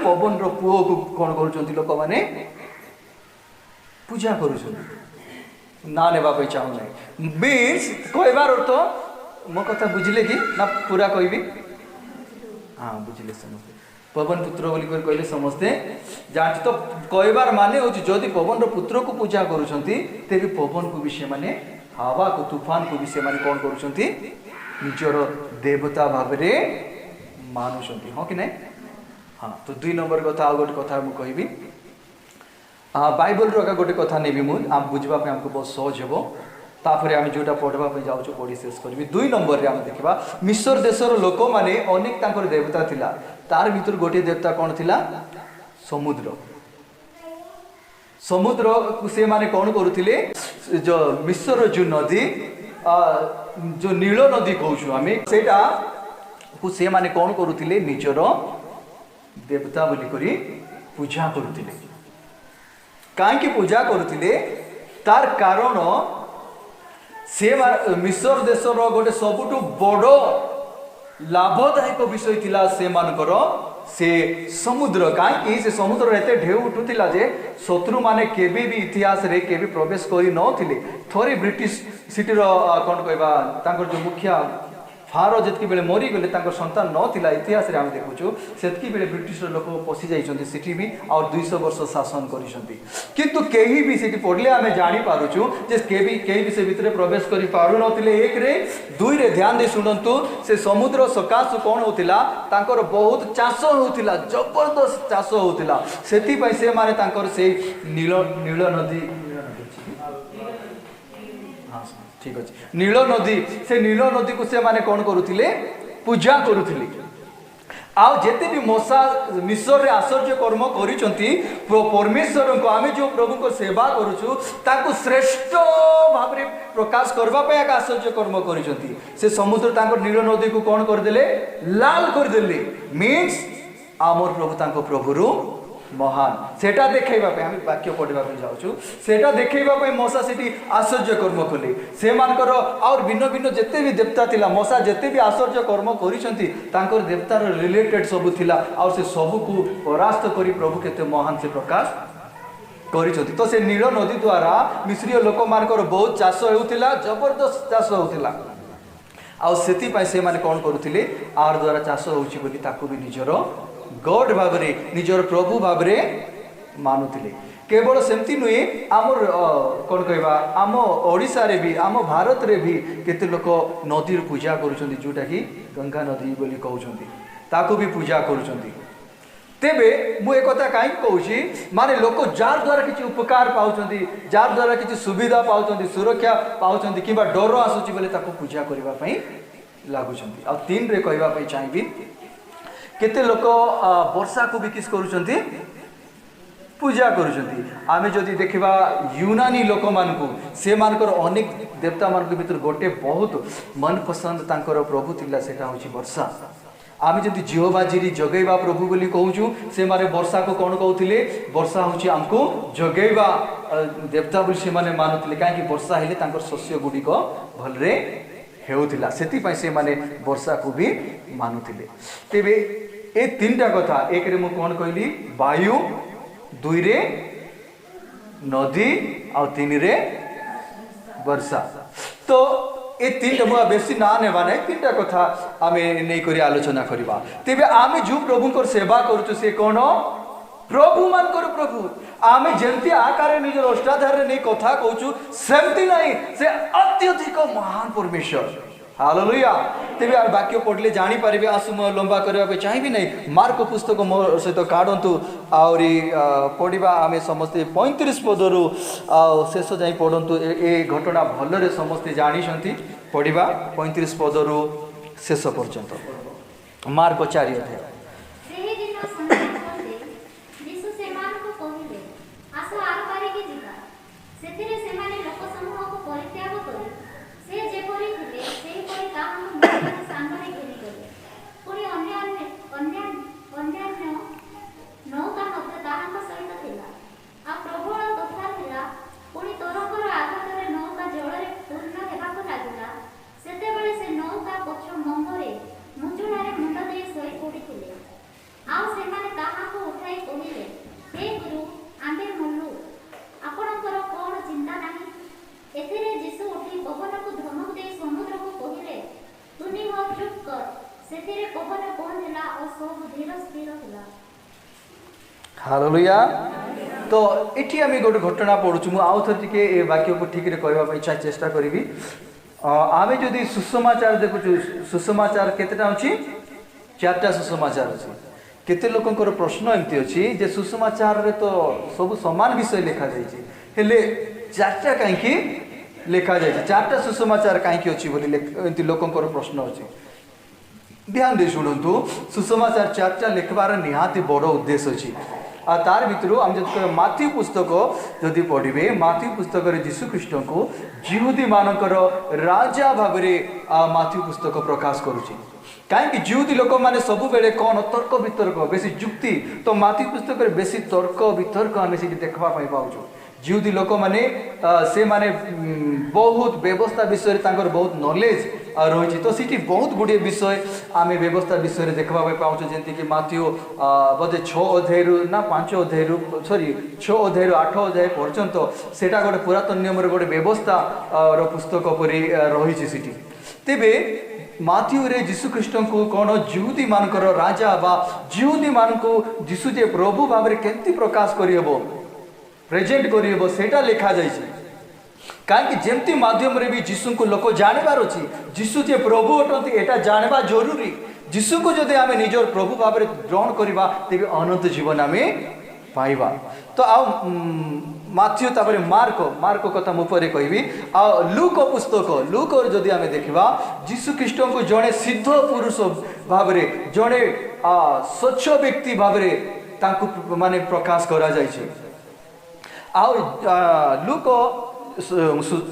ପବନର ପୁଅକୁ କ'ଣ କରୁଛନ୍ତି ଲୋକମାନେ? ପୂଜା କରୁଛନ୍ତି। ନାଁ ନେବା ପାଇଁ ଚାହୁଁନାହିଁ। ମିନ୍ସ କହିବାର ଅର୍ଥ, ମୋ କଥା ବୁଝିଲେ କି ନା ପୁରା କହିବି? ହଁ, ବୁଝିଲେ ସମସ୍ତେ। ପବନ ପୁତ୍ର ବୋଲି କରି କହିଲେ ସମସ୍ତେ ଜାଣିଛି। ତ କହିବାର ମାନେ ହେଉଛି, ଯଦି ପବନର ପୁତ୍ରକୁ ପୂଜା କରୁଛନ୍ତି, ତେବେ ପବନକୁ ବି ସେମାନେ, ହାୱାକୁ, ତୁଫାନକୁ ବି ସେମାନେ କ'ଣ କରୁଛନ୍ତି? ନିଜର ଦେବତା ଭାବରେ ମାନୁଛନ୍ତି। ହଁ କି ନାହିଁ? ହଁ। ତ ଦୁଇ ନମ୍ବର କଥା, ଆଉ ଗୋଟେ କଥା ମୁଁ କହିବି। ବାଇବଲରୁ ଏକା ଗୋଟେ କଥା ନେବି ମୁଁ, ଆମ ବୁଝିବା ପାଇଁ ଆମକୁ ବହୁତ ସହଜ ହେବ। ତାପରେ ଆମେ ଯେଉଁଟା ପଢ଼ିବା ପାଇଁ ଯାଉଛୁ, ପଢ଼ି ଶେଷ କରିବି। ଦୁଇ ନମ୍ବରରେ ଆମେ ଦେଖିବା, ମିଶର ଦେଶର ଲୋକମାନେ ଅନେକ ତାଙ୍କର ଦେବତା ଥିଲା। ତାର ଭିତରୁ ଗୋଟିଏ ଦେବତା କ'ଣ ଥିଲା? ସମୁଦ୍ର। ସମୁଦ୍ରକୁ ସେମାନେ କ'ଣ କରୁଥିଲେ? ଯୋଉ ମିଶର ଯେଉଁ ନଦୀ, ଯୋଉ ନୀଳ ନଦୀ କହୁଛୁ ଆମେ, ସେଇଟାକୁ ସେମାନେ କ'ଣ କରୁଥିଲେ? ନିଜର ଦେବତା ବୋଲି କରି ପୂଜା କରୁଥିଲେ। କାହିଁକି ପୂଜା କରୁଥିଲେ? ତାର କାରଣ, ସେ ମିଶର ଦେଶର ଗୋଟେ ସବୁଠୁ ବଡ଼ ଲାଭଦାୟକ ବିଷୟ ଥିଲା ସେମାନଙ୍କର ସେ ସମୁଦ୍ର। କାହିଁକି ସେ ସମୁଦ୍ରରେ ଏତେ ଢେଉ ଉଠୁଥିଲା ଯେ ଶତ୍ରୁମାନେ କେବେ ବି ଇତିହାସରେ କେବେ ପ୍ରବେଶ କରିନଥିଲେ। ଥରେ ବ୍ରିଟିଶ ସିଟିର କ'ଣ କହିବା, ତାଙ୍କର ଯେଉଁ ମୁଖିଆ ଫାରୋ ଯେତିକି ବେଳେ ମରିଗଲେ, ତାଙ୍କର ସନ୍ତାନ ନଥିଲା, ଇତିହାସରେ ଆମେ ଦେଖୁଛୁ, ସେତିକି ବେଳେ ବ୍ରିଟିଶର ଲୋକ ପଶି ଯାଇଛନ୍ତି ସେଠି ବି ଆଉ 200 ବର୍ଷ ଶାସନ କରିଛନ୍ତି। କିନ୍ତୁ କେହି ବି ସେଠି ପଢ଼ିଲେ ଆମେ ଜାଣିପାରୁଛୁ ଯେ କେହି ବି ସେ ଭିତରେ ପ୍ରବେଶ କରିପାରୁନଥିଲେ। ଏକରେ, ଦୁଇରେ ଧ୍ୟାନ ଦେଇ ଶୁଣନ୍ତୁ, ସେ ସମୁଦ୍ର ସକାଶୁ କ'ଣ ହେଉଥିଲା? ତାଙ୍କର ବହୁତ ଚାଷ ହେଉଥିଲା, ଜବରଦସ୍ତ ଚାଷ ହେଉଥିଲା। ସେଥିପାଇଁ ସେମାନେ ତାଙ୍କର ସେଇ ନୀଳ ନଦୀ, ନୀଳ ନଦୀ ଅଛି କି? ହଁ, ଠିକ ଅଛି, ନୀଳ ନଦୀ। ସେ ନୀଳ ନଦୀକୁ ସେମାନେ କ'ଣ କରୁଥିଲେ? ପୂଜା କରୁଥିଲେ। ଆଉ ଯେତେ ବି ମୋଶା ମିଶରରେ ଆଶ୍ଚର୍ଯ୍ୟ କର୍ମ କରିଛନ୍ତି, ପରମେଶ୍ୱରଙ୍କୁ, ଆମେ ଯେଉଁ ପ୍ରଭୁଙ୍କ ସେବା କରୁଛୁ, ତାଙ୍କୁ ଶ୍ରେଷ୍ଠ ଭାବରେ ପ୍ରକାଶ କରିବା ପାଇଁ ଏକ ଆଶ୍ଚର୍ଯ୍ୟ କର୍ମ କରିଛନ୍ତି। ସେ ସମୁଦ୍ର ତାଙ୍କର ନୀଳ ନଦୀକୁ କ'ଣ କରିଦେଲେ? ଲାଲ କରିଦେଲେ। ମିନ୍ସ ଆମର ପ୍ରଭୁ ତାଙ୍କ ପ୍ରଭୁରୁ ମହାନ, ସେଟା ଦେଖେଇବା ପାଇଁ ଆମେ ବାକ୍ୟ ପଢ଼ିବା ପାଇଁ ଯାଉଛୁ। ସେଟା ଦେଖେଇବା ପାଇଁ ମୋଶା ସେଠି ଆଶ୍ଚର୍ଯ୍ୟ କର୍ମ କଲେ। ସେମାନଙ୍କର ଆଉ ଭିନ୍ନ ଭିନ୍ନ ଯେତେ ବି ଦେବତା ଥିଲା, ମୋଶା ଯେତେ ବି ଆଶ୍ଚର୍ଯ୍ୟ କର୍ମ କରିଛନ୍ତି, ତାଙ୍କର ଦେବତାର ରିଲେଟେଡ୍ ସବୁ ଥିଲା। ଆଉ ସେ ସବୁକୁ ପରାସ୍ତ କରି ପ୍ରଭୁ କେତେ ମହାନ ସେ ପ୍ରକାଶ କରିଛନ୍ତି। ତ ସେ ନୀଳ ନଦୀ ଦ୍ୱାରା ମିଶ୍ରୀୟ ଲୋକମାନଙ୍କର ବହୁତ ଚାଷ ହେଉଥିଲା, ଜବରଦସ୍ତ ଚାଷ ହେଉଥିଲା। ଆଉ ସେଥିପାଇଁ ସେମାନେ କ'ଣ କରୁଥିଲେ? ଆର ଦ୍ୱାରା ଚାଷ ହେଉଛି ବୋଲି ତାକୁ ବି ନିଜର ଗଡ୍ ଭାବରେ, ନିଜର ପ୍ରଭୁ ଭାବରେ ମାନୁଥିଲେ। କେବଳ ସେମିତି ନୁହେଁ, ଆମର କ'ଣ କହିବା, ଆମ ଓଡ଼ିଶାରେ ବି, ଆମ ଭାରତରେ ବି କେତେ ଲୋକ ନଦୀର ପୂଜା କରୁଛନ୍ତି, ଯେଉଁଟାକି ଗଙ୍ଗା ନଦୀ ବୋଲି କହୁଛନ୍ତି, ତାକୁ ବି ପୂଜା କରୁଛନ୍ତି। ତେବେ ମୁଁ ଏକଥା କାହିଁକି କହୁଛି? ମାନେ ଲୋକ ଯାହାର ଦ୍ୱାରା କିଛି ଉପକାର ପାଉଛନ୍ତି, ଯାହାର ଦ୍ୱାରା କିଛି ସୁବିଧା ପାଉଛନ୍ତି, ସୁରକ୍ଷା ପାଉଛନ୍ତି କିମ୍ବା ଡର ଆସୁଛି ବୋଲେ ତାକୁ ପୂଜା କରିବା ପାଇଁ ଲାଗୁଛନ୍ତି। ଆଉ ତିନିରେ କହିବା ପାଇଁ ଚାହିଁବି, କେତେ ଲୋକ ବର୍ଷାକୁ ବି କିସ କରୁଛନ୍ତି? ପୂଜା କରୁଛନ୍ତି। ଆମେ ଯଦି ଦେଖିବା ୟୁନାନୀ ଲୋକମାନଙ୍କୁ, ସେମାନଙ୍କର ଅନେକ ଦେବତାମାନଙ୍କ ଭିତରୁ ଗୋଟେ ବହୁତ ମନପସନ୍ଦ ତାଙ୍କର ପ୍ରଭୁ ଥିଲା, ସେଟା ହେଉଛି ବର୍ଷା। ଆମେ ଯଦି ଜିହୋବାଜିରି ଯୋଗେଇବା ପ୍ରଭୁ ବୋଲି କହୁଛୁ, ସେମାନେ ବର୍ଷାକୁ କ'ଣ କହୁଥିଲେ? ବର୍ଷା ହେଉଛି ଆମକୁ ଯୋଗେଇବା ଦେବତା ବୋଲି ସେମାନେ ମାନୁଥିଲେ। କାହିଁକି ବର୍ଷା ହେଲେ ତାଙ୍କର ଶସ୍ୟ ଗୁଡ଼ିକ ଭଲରେ ହେଉଥିଲା, ସେଥିପାଇଁ ସେମାନେ ବର୍ଷାକୁ ବି ମାନୁଥିଲେ। ତେବେ ଏ ତିନିଟା କଥା, ଏକରେ ମୁଁ କ'ଣ କହିଲି? ବାୟୁ, ଦୁଇରେ ନଦୀ, ଆଉ ତିନିରେ ବର୍ଷା। ତ ଏ ତିନିଟା, ମୁଁ ବେଶୀ ନାଁ ନେବା ନାହିଁ, ତିନିଟା କଥା ଆମେ ନେଇକରି ଆଲୋଚନା କରିବା। ତେବେ ଆମେ ଯେଉଁ ପ୍ରଭୁଙ୍କର ସେବା କରୁଛୁ, ସେ କ'ଣ? ପ୍ରଭୁମାନଙ୍କର ପ୍ରଭୁ। ଆମେ ଯେମିତି ଆକାରରେ ନିଜର ଅଷ୍ଟାଧାରରେ ନେଇ କଥା କହୁଛୁ, ସେମିତି ନାହିଁ। ସେ ଅତ୍ୟଧିକ ମହାନ ପରମେଶ୍ୱର। ହାଲେଲୁୟା। ତେବେ ଆମେ ବାକ୍ୟ ପଢ଼ିଲେ ଜାଣିପାରିବେ। ଆସୁ, ମୁଁ ଲମ୍ବା କରିବା ପାଇଁ ଚାହିଁବି ନାହିଁ। ମାର୍କ ପୁସ୍ତକ ମୋ ସହିତ କାଢ଼ନ୍ତୁ, ଆହୁରି ପଢ଼ିବା ଆମେ ସମସ୍ତେ। 35 ପଦରୁ ଆଉ ଶେଷ ଯାଇ ପଢ଼ନ୍ତୁ। ଏ ଘଟଣା ଭଲରେ ସମସ୍ତେ ଜାଣିଛନ୍ତି। ପଢ଼ିବା 35 ପଦରୁ ଶେଷ ପର୍ଯ୍ୟନ୍ତ, ମାର୍କ 4 ଅଧ୍ୟାୟ। ସେହି ଦିନ ସନ୍ଧ୍ୟା ହୋନ୍ତେ ଯୀଶୁ ସେମାନଙ୍କୁ କହିଲେ, "ଆସ, ଆରପାରିକି ଯିବା।" ସେଥିରେ ସେମାନେ ଲୋକସମୂହକୁ ପରିତ୍ୟାଗ କରି ସେ ଯେପରି ଥିଲେ ସେହିପରି ତାହାଙ୍କୁ ନୌକାରେ ସାଙ୍ଗରେ ଘେନିଗଲେ। ପୁଣି ଅନ୍ୟାନ୍ୟ ନୌକା ମଧ୍ୟ ତାହାଙ୍କ ସହିତ ଥିଲା। ଆଉ ପ୍ରବଳ ତୋଫାନ ହେଲା, ପୁଣି ତରଙ୍ଗର ଆଘାତରେ ନୌକା ଜଳରେ ପୂର୍ଣ୍ଣ ହେବାକୁ ଲାଗିଲା। ସେତେବେଳେ ସେ ନୌକା ପଛ ମଙ୍ଗରେ ମୁଜୁଳାରେ ମୁଣ୍ଡ ଦେଇ ଶୋଇ ପଡ଼ିଥିଲେ। ଆଉ ସେମାନେ ତାହାଙ୍କୁ ଉଠାଇ କହିଲେ, "ହେ ଗୁରୁ, ଆମ୍ଭେ ମଲୁ, ଆପଣଙ୍କର କ'ଣ ଚିନ୍ତା ନାହିଁ?" ଏଥିରେ ଯୀଶୁ ଉଠି ପବନକୁ ଧମକ ଦେଇ ସମୁଦ୍ରକୁ କହିଲେ, "ତୁନି ହୋ, ଚୁପ୍ କର।" ସେଥିରେ ପବନ ବନ୍ଦ ହେଲା ଓ ସବୁ ଧୀର ସ୍ଥିର ହେଲା। ହାଲେଲୁୟା। ତ ଏଠି ଆମେ ଗୋଟେ ଘଟଣା ପଢ଼ୁଛୁ। ମୁଁ ଆଉ ଥରେ ଟିକେ ଏ ବାକ୍ୟକୁ ଠିକରେ କହିବା ପାଇଁ ଚେଷ୍ଟା କରିବି। ଆମେ ଯଦି ସୁସମାଚାର ଦେଖୁଛୁ, ସୁସମାଚାର କେତେଟା ଅଛି? ଚାରିଟା ସୁସମାଚାର ଅଛି। କେତେ ଲୋକଙ୍କର ପ୍ରଶ୍ନ ଏମିତି ଅଛି ଯେ ସୁସମାଚାରରେ ତ ସବୁ ସମାନ ବିଷୟ ଲେଖାଯାଇଛି, ହେଲେ ଚାରିଟା କାହିଁକି ଲେଖାଯାଇଛି, ଚାରିଟା ସୁସମାଚାର କାହିଁକି ଅଛି ବୋଲି ଏମିତି ଲୋକଙ୍କର ପ୍ରଶ୍ନ ଅଛି। ଧ୍ୟାନ ଦେଇ ଶୁଣନ୍ତୁ। ସୁସମାଚାର ଚାରିଟା ଲେଖିବାର ନିହାତି ବଡ଼ ଉଦ୍ଦେଶ୍ୟ ଅଛି। ଆଉ ତାର ଭିତରୁ ଆମେ ଯଦି କହିବା, ମାଥ୍ୟୁ ପୁସ୍ତକ ଯଦି ପଢ଼ିବେ, ମାଥ୍ୟୁ ପୁସ୍ତକରେ ଯୀଶୁଖ୍ରୀଷ୍ଟଙ୍କୁ ଯିହୁଦୀମାନଙ୍କର ରାଜା ଭାବରେ ମାଥ୍ୟୁ ପୁସ୍ତକ ପ୍ରକାଶ କରୁଛି। କାହିଁକି? ଯିହୁଦୀ ଲୋକମାନେ ସବୁବେଳେ କ'ଣ? ତର୍କ ବିତର୍କ, ବେଶୀ ଯୁକ୍ତି। ତ ମାଥ୍ୟୁ ପୁସ୍ତକରେ ବେଶୀ ତର୍କ ବିତର୍କ ଆମେ ସେଠି ଦେଖିବା ପାଇଁ ପାଉଛୁ। ଯିହୁଦୀ ଲୋକମାନେ ସେମାନେ ବହୁତ ବ୍ୟବସ୍ଥା ବିଷୟରେ ତାଙ୍କର ବହୁତ ନଲେଜ ରହିଛି। ତ ସେଠି ବହୁତ ଗୁଡ଼ିଏ ବିଷୟ ଆମେ ବ୍ୟବସ୍ଥା ବିଷୟରେ ଦେଖିବା ପାଇଁ ପାଉଛୁ। ଯେମିତିକି ମାଥ୍ୟୁ ବୋଧେ 6 ଅଧ୍ୟାୟରୁ ନା 5 ଅଧ୍ୟାୟରୁ, ସରି, 6 ଅଧ୍ୟାୟରୁ 8 ଅଧ୍ୟାୟ ପର୍ଯ୍ୟନ୍ତ ସେଇଟା ଗୋଟେ ପୁରାତନ ନିୟମର ଗୋଟେ ବ୍ୟବସ୍ଥା ର ପୁସ୍ତକ ପରି ରହିଛି ସେଠି। ତେବେ ମାଥ୍ୟୁରେ ଯୀଶୁଖ୍ରୀଷ୍ଟଙ୍କୁ କ'ଣ ଯିହୁଦୀମାନଙ୍କର ରାଜା ବା ଯିହୁଦୀମାନଙ୍କୁ ଯୀଶୁ ଯେ ପ୍ରଭୁ ଭାବରେ କେମିତି ପ୍ରକାଶ କରିହେବ, ପ୍ରେଜେଣ୍ଟ କରିହେବ, ସେଇଟା ଲେଖାଯାଇଛି। କାହିଁକି? ଯେମିତି ମାଧ୍ୟମରେ ବି ଯୀଶୁଙ୍କୁ ଲୋକ ଜାଣିବାର ଅଛି। ଯୀଶୁ ଯେ ପ୍ରଭୁ ଅଟନ୍ତି, ଏଇଟା ଜାଣିବା ଜରୁରୀ। ଯୀଶୁଙ୍କୁ ଯଦି ଆମେ ନିଜର ପ୍ରଭୁ ଭାବରେ ଗ୍ରହଣ କରିବା, ତେବେ ଅନନ୍ତ ଜୀବନ ଆମେ ପାଇବା। ତ ଆଉ ମାଥ୍ୟୁ, ତାପରେ ମାର୍କ। ମାର୍କ କଥା ମୁଁ ପରେ କହିବି। ଆଉ ଲୁକ ପୁସ୍ତକ, ଲୁକରେ ଯଦି ଆମେ ଦେଖିବା, ଯୀଶୁ ଖ୍ରୀଷ୍ଟଙ୍କୁ ଜଣେ ସିଦ୍ଧ ପୁରୁଷ ଭାବରେ, ଜଣେ ସ୍ୱଚ୍ଛ ବ୍ୟକ୍ତି ଭାବରେ ତାଙ୍କୁ ମାନେ ପ୍ରକାଶ କରାଯାଇଛି। ଆଉ ଲୁକ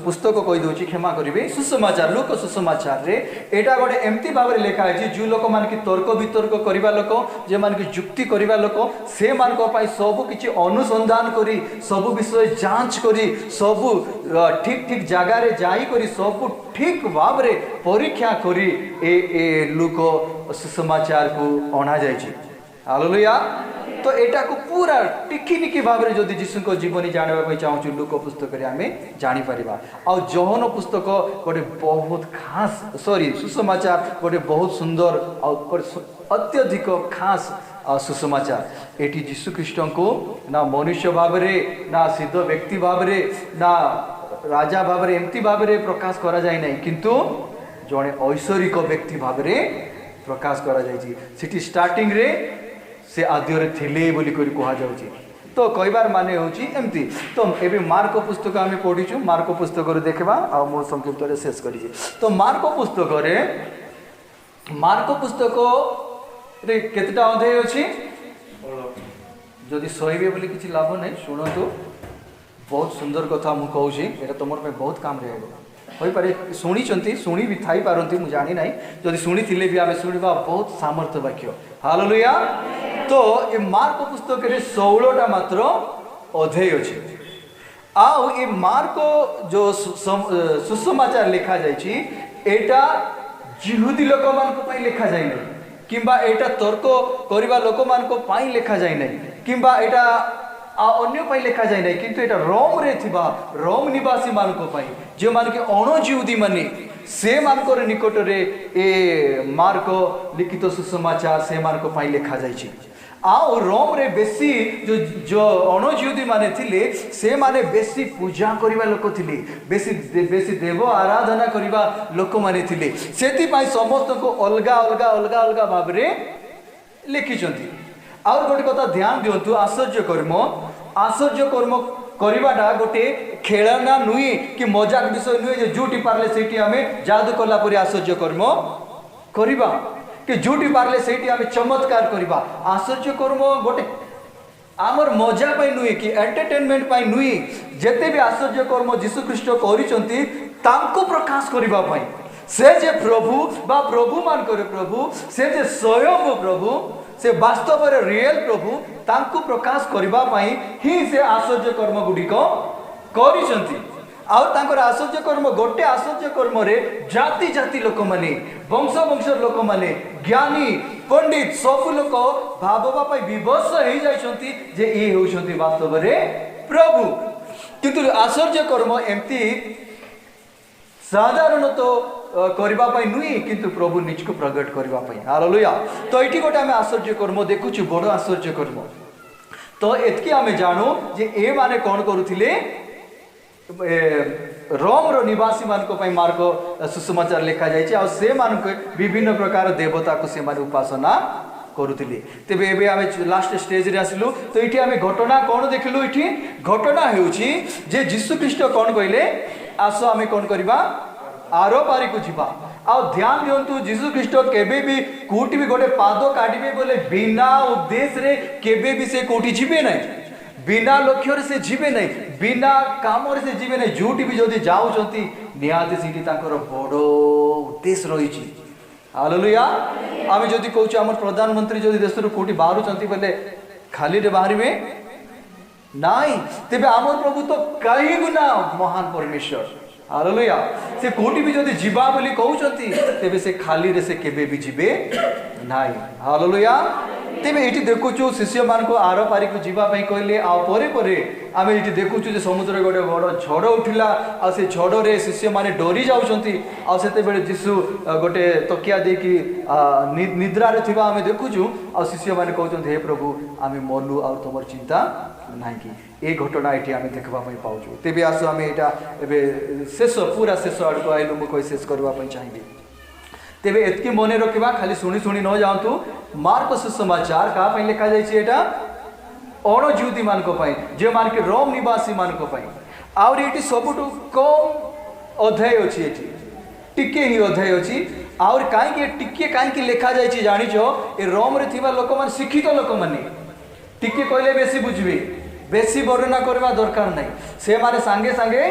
ପୁସ୍ତକ କହିଦେଉଛି, କ୍ଷମା କରିବେ, ସୁସମାଚାର, ଲୁକ ସୁସମାଚାରରେ ଏଇଟା ଗୋଟେ ଏମିତି ଭାବରେ ଲେଖା ହେଇଛି, ଯେଉଁ ଲୋକମାନେ କି ତର୍କ ବିତର୍କ କରିବା ଲୋକ, ଯେଉଁମାନେ କି ଯୁକ୍ତି କରିବା ଲୋକ, ସେମାନଙ୍କ ପାଇଁ ସବୁ କିଛି ଅନୁସନ୍ଧାନ କରି, ସବୁ ବିଷୟ ଯାଞ୍ଚ କରି, ସବୁ ଠିକ୍ ଠିକ୍ ଜାଗାରେ ଯାଇକରି, ସବୁ ଠିକ୍ ଭାବରେ ପରୀକ୍ଷା କରି ଏ ଲୁକ ସୁସମାଚାରକୁ ଅଣାଯାଇଛି। ହାଲେଲୁୟା। ତ ଏଟାକୁ ପୁରା ଟିକି ନିକି ଭାବରେ ଯଦି ଯୀଶୁଙ୍କ ଜୀବନୀ ଜାଣିବା ପାଇଁ ଚାହୁଁଛୁ, ଲୁକ ପୁସ୍ତକରେ ଆମେ ଜାଣିପାରିବା। ଆଉ ଯୋହନ ପୁସ୍ତକ ଗୋଟେ ବହୁତ ଖାସ୍, ସରି, ସୁସମାଚାର ଗୋଟେ ବହୁତ ସୁନ୍ଦର ଆଉ ଗୋଟେ ଅତ୍ୟଧିକ ଖାସ୍ ସୁସମାଚାର। ଏଠି ଯୀଶୁ ଖ୍ରୀଷ୍ଟଙ୍କୁ ନା ମନୁଷ୍ୟ ଭାବରେ, ନା ସିଦ୍ଧ ବ୍ୟକ୍ତି ଭାବରେ, ନା ରାଜା ଭାବରେ ଏମିତି ଭାବରେ ପ୍ରକାଶ କରାଯାଇ ନାହିଁ, କିନ୍ତୁ ଜଣେ ଐଶ୍ୱରିକ ବ୍ୟକ୍ତି ଭାବରେ ପ୍ରକାଶ କରାଯାଇଛି। ସେଠି ଷ୍ଟାର୍ଟିଂରେ ସେ ଆଦ୍ୟରେ ଥିଲେ ବୋଲି କରି କୁହାଯାଉଛି। ତ କହିବାର ମାନେ ହେଉଛି ଏମିତି। ତ ଏବେ ମାର୍କ ପୁସ୍ତକ ଆମେ ପଢ଼ିଛୁ, ମାର୍କ ପୁସ୍ତକରୁ ଦେଖିବା ଆଉ ମୁଁ ସଂକ୍ଷିପ୍ତରେ ଶେଷ କରିଛି। ତ ମାର୍କ ପୁସ୍ତକରେ, ମାର୍କ ପୁସ୍ତକରେ କେତେଟା ଅଧ୍ୟାୟ ଅଛି? ଯଦି ଶୋଇବେ ବୋଲି କିଛି ଲାଭ ନାହିଁ, ଶୁଣନ୍ତୁ। ବହୁତ ସୁନ୍ଦର କଥା ମୁଁ କହୁଛି, ଏଇଟା ତୁମର ପାଇଁ ବହୁତ କାମରେ ହେବ। ହୋଇପାରେ ଶୁଣିଛନ୍ତି, ଶୁଣି ବି ଥାଇପାରନ୍ତି, ମୁଁ ଜାଣି ନାହିଁ। ଯଦି ଶୁଣିଥିଲେ ବି ଆମେ ଶୁଣିବା, ବହୁତ ସାମର୍ଥ୍ୟ ବାକ୍ୟ। ହାଲେଲୁୟା। ତ ଏ ମାର୍କ ପୁସ୍ତକରେ 16ଟା ମାତ୍ର ଅଧ୍ୟାୟ ଅଛି। ଆଉ ଏ ମାର୍କ ଯେଉଁ ସୁସମାଚାର ଲେଖାଯାଇଛି, ଏଇଟା ଯିହୁଦୀ ଲୋକମାନଙ୍କ ପାଇଁ ଲେଖାଯାଇ ନାହିଁ, କିମ୍ବା ଏଇଟା ତର୍କ କରିବା ଲୋକମାନଙ୍କ ପାଇଁ ଲେଖାଯାଇ ନାହିଁ, କିମ୍ବା ଏଇଟା ଆଉ ଅନ୍ୟ ପାଇଁ ଲେଖାଯାଇ ନାହିଁ, କିନ୍ତୁ ଏଇଟା ରୋମରେ ଥିବା ରୋମ ନିବାସୀମାନଙ୍କ ପାଇଁ, ଯେଉଁମାନେ କି ଅଣଯିହୁଦୀ ମାନେ, ସେମାନଙ୍କର ନିକଟରେ ଏ ମାର୍କ ଲିଖିତ ସୁସମାଚାର ସେମାନଙ୍କ ପାଇଁ ଲେଖାଯାଇଛି। ଆଉ ରୋମରେ ବେଶୀ ଯୋଉ ଯୋଉ ଅଣଜିହୁଦୀ ମାନେ ଥିଲେ, ସେମାନେ ବେଶୀ ପୂଜା କରିବା ଲୋକ ଥିଲେ, ବେଶୀ ବେଶୀ ଦେବ ଆରାଧନା କରିବା ଲୋକମାନେ ଥିଲେ। ସେଥିପାଇଁ ସମସ୍ତଙ୍କୁ ଅଲଗା ଅଲଗା ଅଲଗା ଅଲଗା ଭାବରେ ଲେଖିଛନ୍ତି। ଆଉ ଗୋଟେ କଥା ଧ୍ୟାନ ଦିଅନ୍ତୁ, ଆଶ୍ଚର୍ଯ୍ୟ କର୍ମ କରିବାଟା ଗୋଟେ ଖେଳନା ନୁହେଁ କି ମଜାକ ବିଷୟ ନୁହେଁ ଯେ ଯୋଉଠି ପାରିଲେ ସେଇଠି ଆମେ ଯାଦୁ କଲା ପରି ଆଶ୍ଚର୍ଯ୍ୟ କର୍ମ କରିବା କି ଯୋଉଠି ପାରିଲେ ସେଇଠି ଆମେ ଚମତ୍କାର କରିବା। ଆଶ୍ଚର୍ଯ୍ୟ କର୍ମ ଗୋଟେ ଆମର ମଜା ପାଇଁ ନୁହେଁ କି ଏଣ୍ଟରଟେନମେଣ୍ଟ ପାଇଁ ନୁହେଁ। ଯେତେ ବି ଆଶ୍ଚର୍ଯ୍ୟ କର୍ମ ଯୀଶୁ ଖ୍ରୀଷ୍ଟ କରିଛନ୍ତି, ତାଙ୍କୁ ପ୍ରକାଶ କରିବା ପାଇଁ, ସେ ଯେ ପ୍ରଭୁ ବା ପ୍ରଭୁମାନଙ୍କର ପ୍ରଭୁ, ସେ ଯେ ସ୍ୱୟଂ ପ୍ରଭୁ, ସେ ବାସ୍ତବରେ ରିଏଲ ପ୍ରଭୁ, ତାଙ୍କୁ ପ୍ରକାଶ କରିବା ପାଇଁ ହିଁ ସେ ଆଶ୍ଚର୍ଯ୍ୟ କର୍ମ ଗୁଡ଼ିକ କରିଛନ୍ତି। ଆଉ ତାଙ୍କର ଆଶ୍ଚର୍ଯ୍ୟ କର୍ମ, ଗୋଟେ ଆଶ୍ଚର୍ଯ୍ୟ କର୍ମରେ ଜାତି ଜାତି ଲୋକମାନେ, ବଂଶ ବଂଶର ଲୋକମାନେ, ଜ୍ଞାନୀ ପଣ୍ଡିତ ସବୁ ଲୋକ ଭାବବା ପାଇଁ ବିବଶ ହେଇଯାଇଛନ୍ତି ଯେ ଇଏ ହେଉଛନ୍ତି ବାସ୍ତବରେ ପ୍ରଭୁ। କିନ୍ତୁ ଆଶ୍ଚର୍ଯ୍ୟ କର୍ମ ଏମିତି ସାଧାରଣତଃ କରିବା ପାଇଁ ନୁହେଁ, କିନ୍ତୁ ପ୍ରଭୁ ନିଜକୁ ପ୍ରଗଟ କରିବା ପାଇଁ। ହାଲେଲୁୟା। ତ ଏଇଠି ଗୋଟେ ଆମେ ଆଶ୍ଚର୍ଯ୍ୟ କର୍ମ ଦେଖୁଛୁ, ବଡ଼ ଆଶ୍ଚର୍ଯ୍ୟ କର୍ମ। ତ ଏତିକି ଆମେ ଜାଣୁ ଯେ ଏମାନେ କ'ଣ କରୁଥିଲେ? ରୋମର ନିବାସୀମାନଙ୍କ ପାଇଁ ମାର୍କ ସୁସମାଚାର ଲେଖାଯାଇଛି। ଆଉ ସେମାନଙ୍କ ବିଭିନ୍ନ ପ୍ରକାର ଦେବତାକୁ ସେମାନେ ଉପାସନା କରୁଥିଲେ। ତେବେ ଏବେ ଆମେ ଲାଷ୍ଟ ଷ୍ଟେଜରେ ଆସିଲୁ। ତ ଏଇଠି ଆମେ ଘଟଣା କ'ଣ ଦେଖିଲୁ? ଏଇଠି ଘଟଣା ହେଉଛି ଯେ ଯୀଶୁ ଖ୍ରୀଷ୍ଟ କ'ଣ କହିଲେ? ଆସ, ଆମେ କ'ଣ କରିବା? ଆର ପାରିକୁ ଯିବା। ଆଉ ଧ୍ୟାନ ଦିଅନ୍ତୁ, ଯୀଶୁ ଖ୍ରୀଷ୍ଟ କେବେ ବି କୋଉଠି ବି ଗୋଟେ ପାଦ କାଢ଼ିବେ ବୋଲେ ବିନା ଉଦ୍ଦେଶ୍ୟରେ କେବେ ବି ସେ କୋଉଠି ଯିବେ ନାହିଁ। ବିନା ଲକ୍ଷ୍ୟରେ ସେ ଯିବେ ନାହିଁ, ବିନା କାମରେ ସେ ଯିବେ ନାହିଁ। ଯୋଉଠି ବି ଯଦି ଯାଉଛନ୍ତି, ନିହାତି ସେଇଠି ତାଙ୍କର ବଡ଼ ଉଦ୍ଦେଶ୍ୟ ରହିଛି। ହାଲେଲୁୟା। ଆମେ ଯଦି କହୁଛୁ, ଆମର ପ୍ରଧାନମନ୍ତ୍ରୀ ଯଦି ଦେଶରୁ କୋଉଠି ବାହାରୁଛନ୍ତି ବୋଲେ ଖାଲିରେ ବାହାରିବେ ନାଇଁ। ତେବେ ଆମର ପ୍ରଭୁ ତ କେଇ ଗୁଣା ମହାନ ପରମେଶ୍ୱର। ହାଲେଲୁୟା। ସେ କୋଉଠି ବି ଯଦି ଯିବା ବୋଲି କହୁଛନ୍ତି, ତେବେ ସେ ଖାଲିରେ ସେ କେବେ ବି ଯିବେ ନାହିଁ। ହାଲେଲୁୟା। ତେବେ ଏଇଠି ଦେଖୁଛୁ, ଶିଷ୍ୟମାନଙ୍କୁ ଆର ପାରିକୁ ଯିବା ପାଇଁ କହିଲେ। ଆଉ ପରେ ପରେ ଆମେ ଏଇଠି ଦେଖୁଛୁ ଯେ ସମୁଦ୍ରରେ ଗୋଟେ ବଡ଼ ଝଡ଼ ଉଠିଲା। ଆଉ ସେ ଝଡ଼ରେ ଶିଷ୍ୟମାନେ ଡରି ଯାଉଛନ୍ତି। ଆଉ ସେତେବେଳେ ଯୀଶୁ ଗୋଟେ ତକିଆ ଦେଇକି ନିଦ୍ରାରେ ଥିବା ଆମେ ଦେଖୁଛୁ। ଆଉ ଶିଷ୍ୟମାନେ କହୁଛନ୍ତି, "ହେ ପ୍ରଭୁ, ଆମେ ମଲୁ, ଆଉ ତୁମର ଚିନ୍ତା ନାହିଁ କି?" ଏ ଘଟଣା ଏଠି ଆମେ ଦେଖିବା ପାଇଁ ପାଉଛୁ। ତେବେ ଆସୁ, ଆମେ ଏଇଟା ଏବେ ଶେଷ, ପୁରା ଶେଷ ଆଡ଼କୁ ଆଇଲୁ। ମୁଁ କହି ଶେଷ କରିବା ପାଇଁ ଚାହିଁବି। ତେବେ ଏତିକି ମନେ ରଖିବା, ଖାଲି ଶୁଣି ଶୁଣି ନ ଯାଆନ୍ତୁ। ମାର୍କ ସୁସମାଚାର କାହା ପାଇଁ ଲେଖାଯାଇଛି? ଏଇଟା ଅଣଜିହୁଦୀ ମାନଙ୍କ ପାଇଁ, ଯେଉଁମାନେ କି ରୋମ ନିବାସୀ ମାନଙ୍କ ପାଇଁ। ଆହୁରି ଏଠି ସବୁଠୁ କମ୍ ଅଧ୍ୟାୟ ଅଛି, ଏଠି ଟିକେ ହିଁ ଅଧ୍ୟାୟ ଅଛି। ଆହୁରି କାହିଁକି ଟିକେ କାହିଁକି ଲେଖାଯାଇଛି ଜାଣିଛ? ଏ ରୋମରେ ଥିବା ଲୋକମାନେ ଶିକ୍ଷିତ ଲୋକମାନେ, ଟିକେ କହିଲେ ବେଶୀ ବୁଝିବେ, ବେଶୀ ବର୍ଣ୍ଣନା କରିବା ଦରକାର ନାହିଁ। ସେମାନେ ସାଙ୍ଗେ ସାଙ୍ଗେ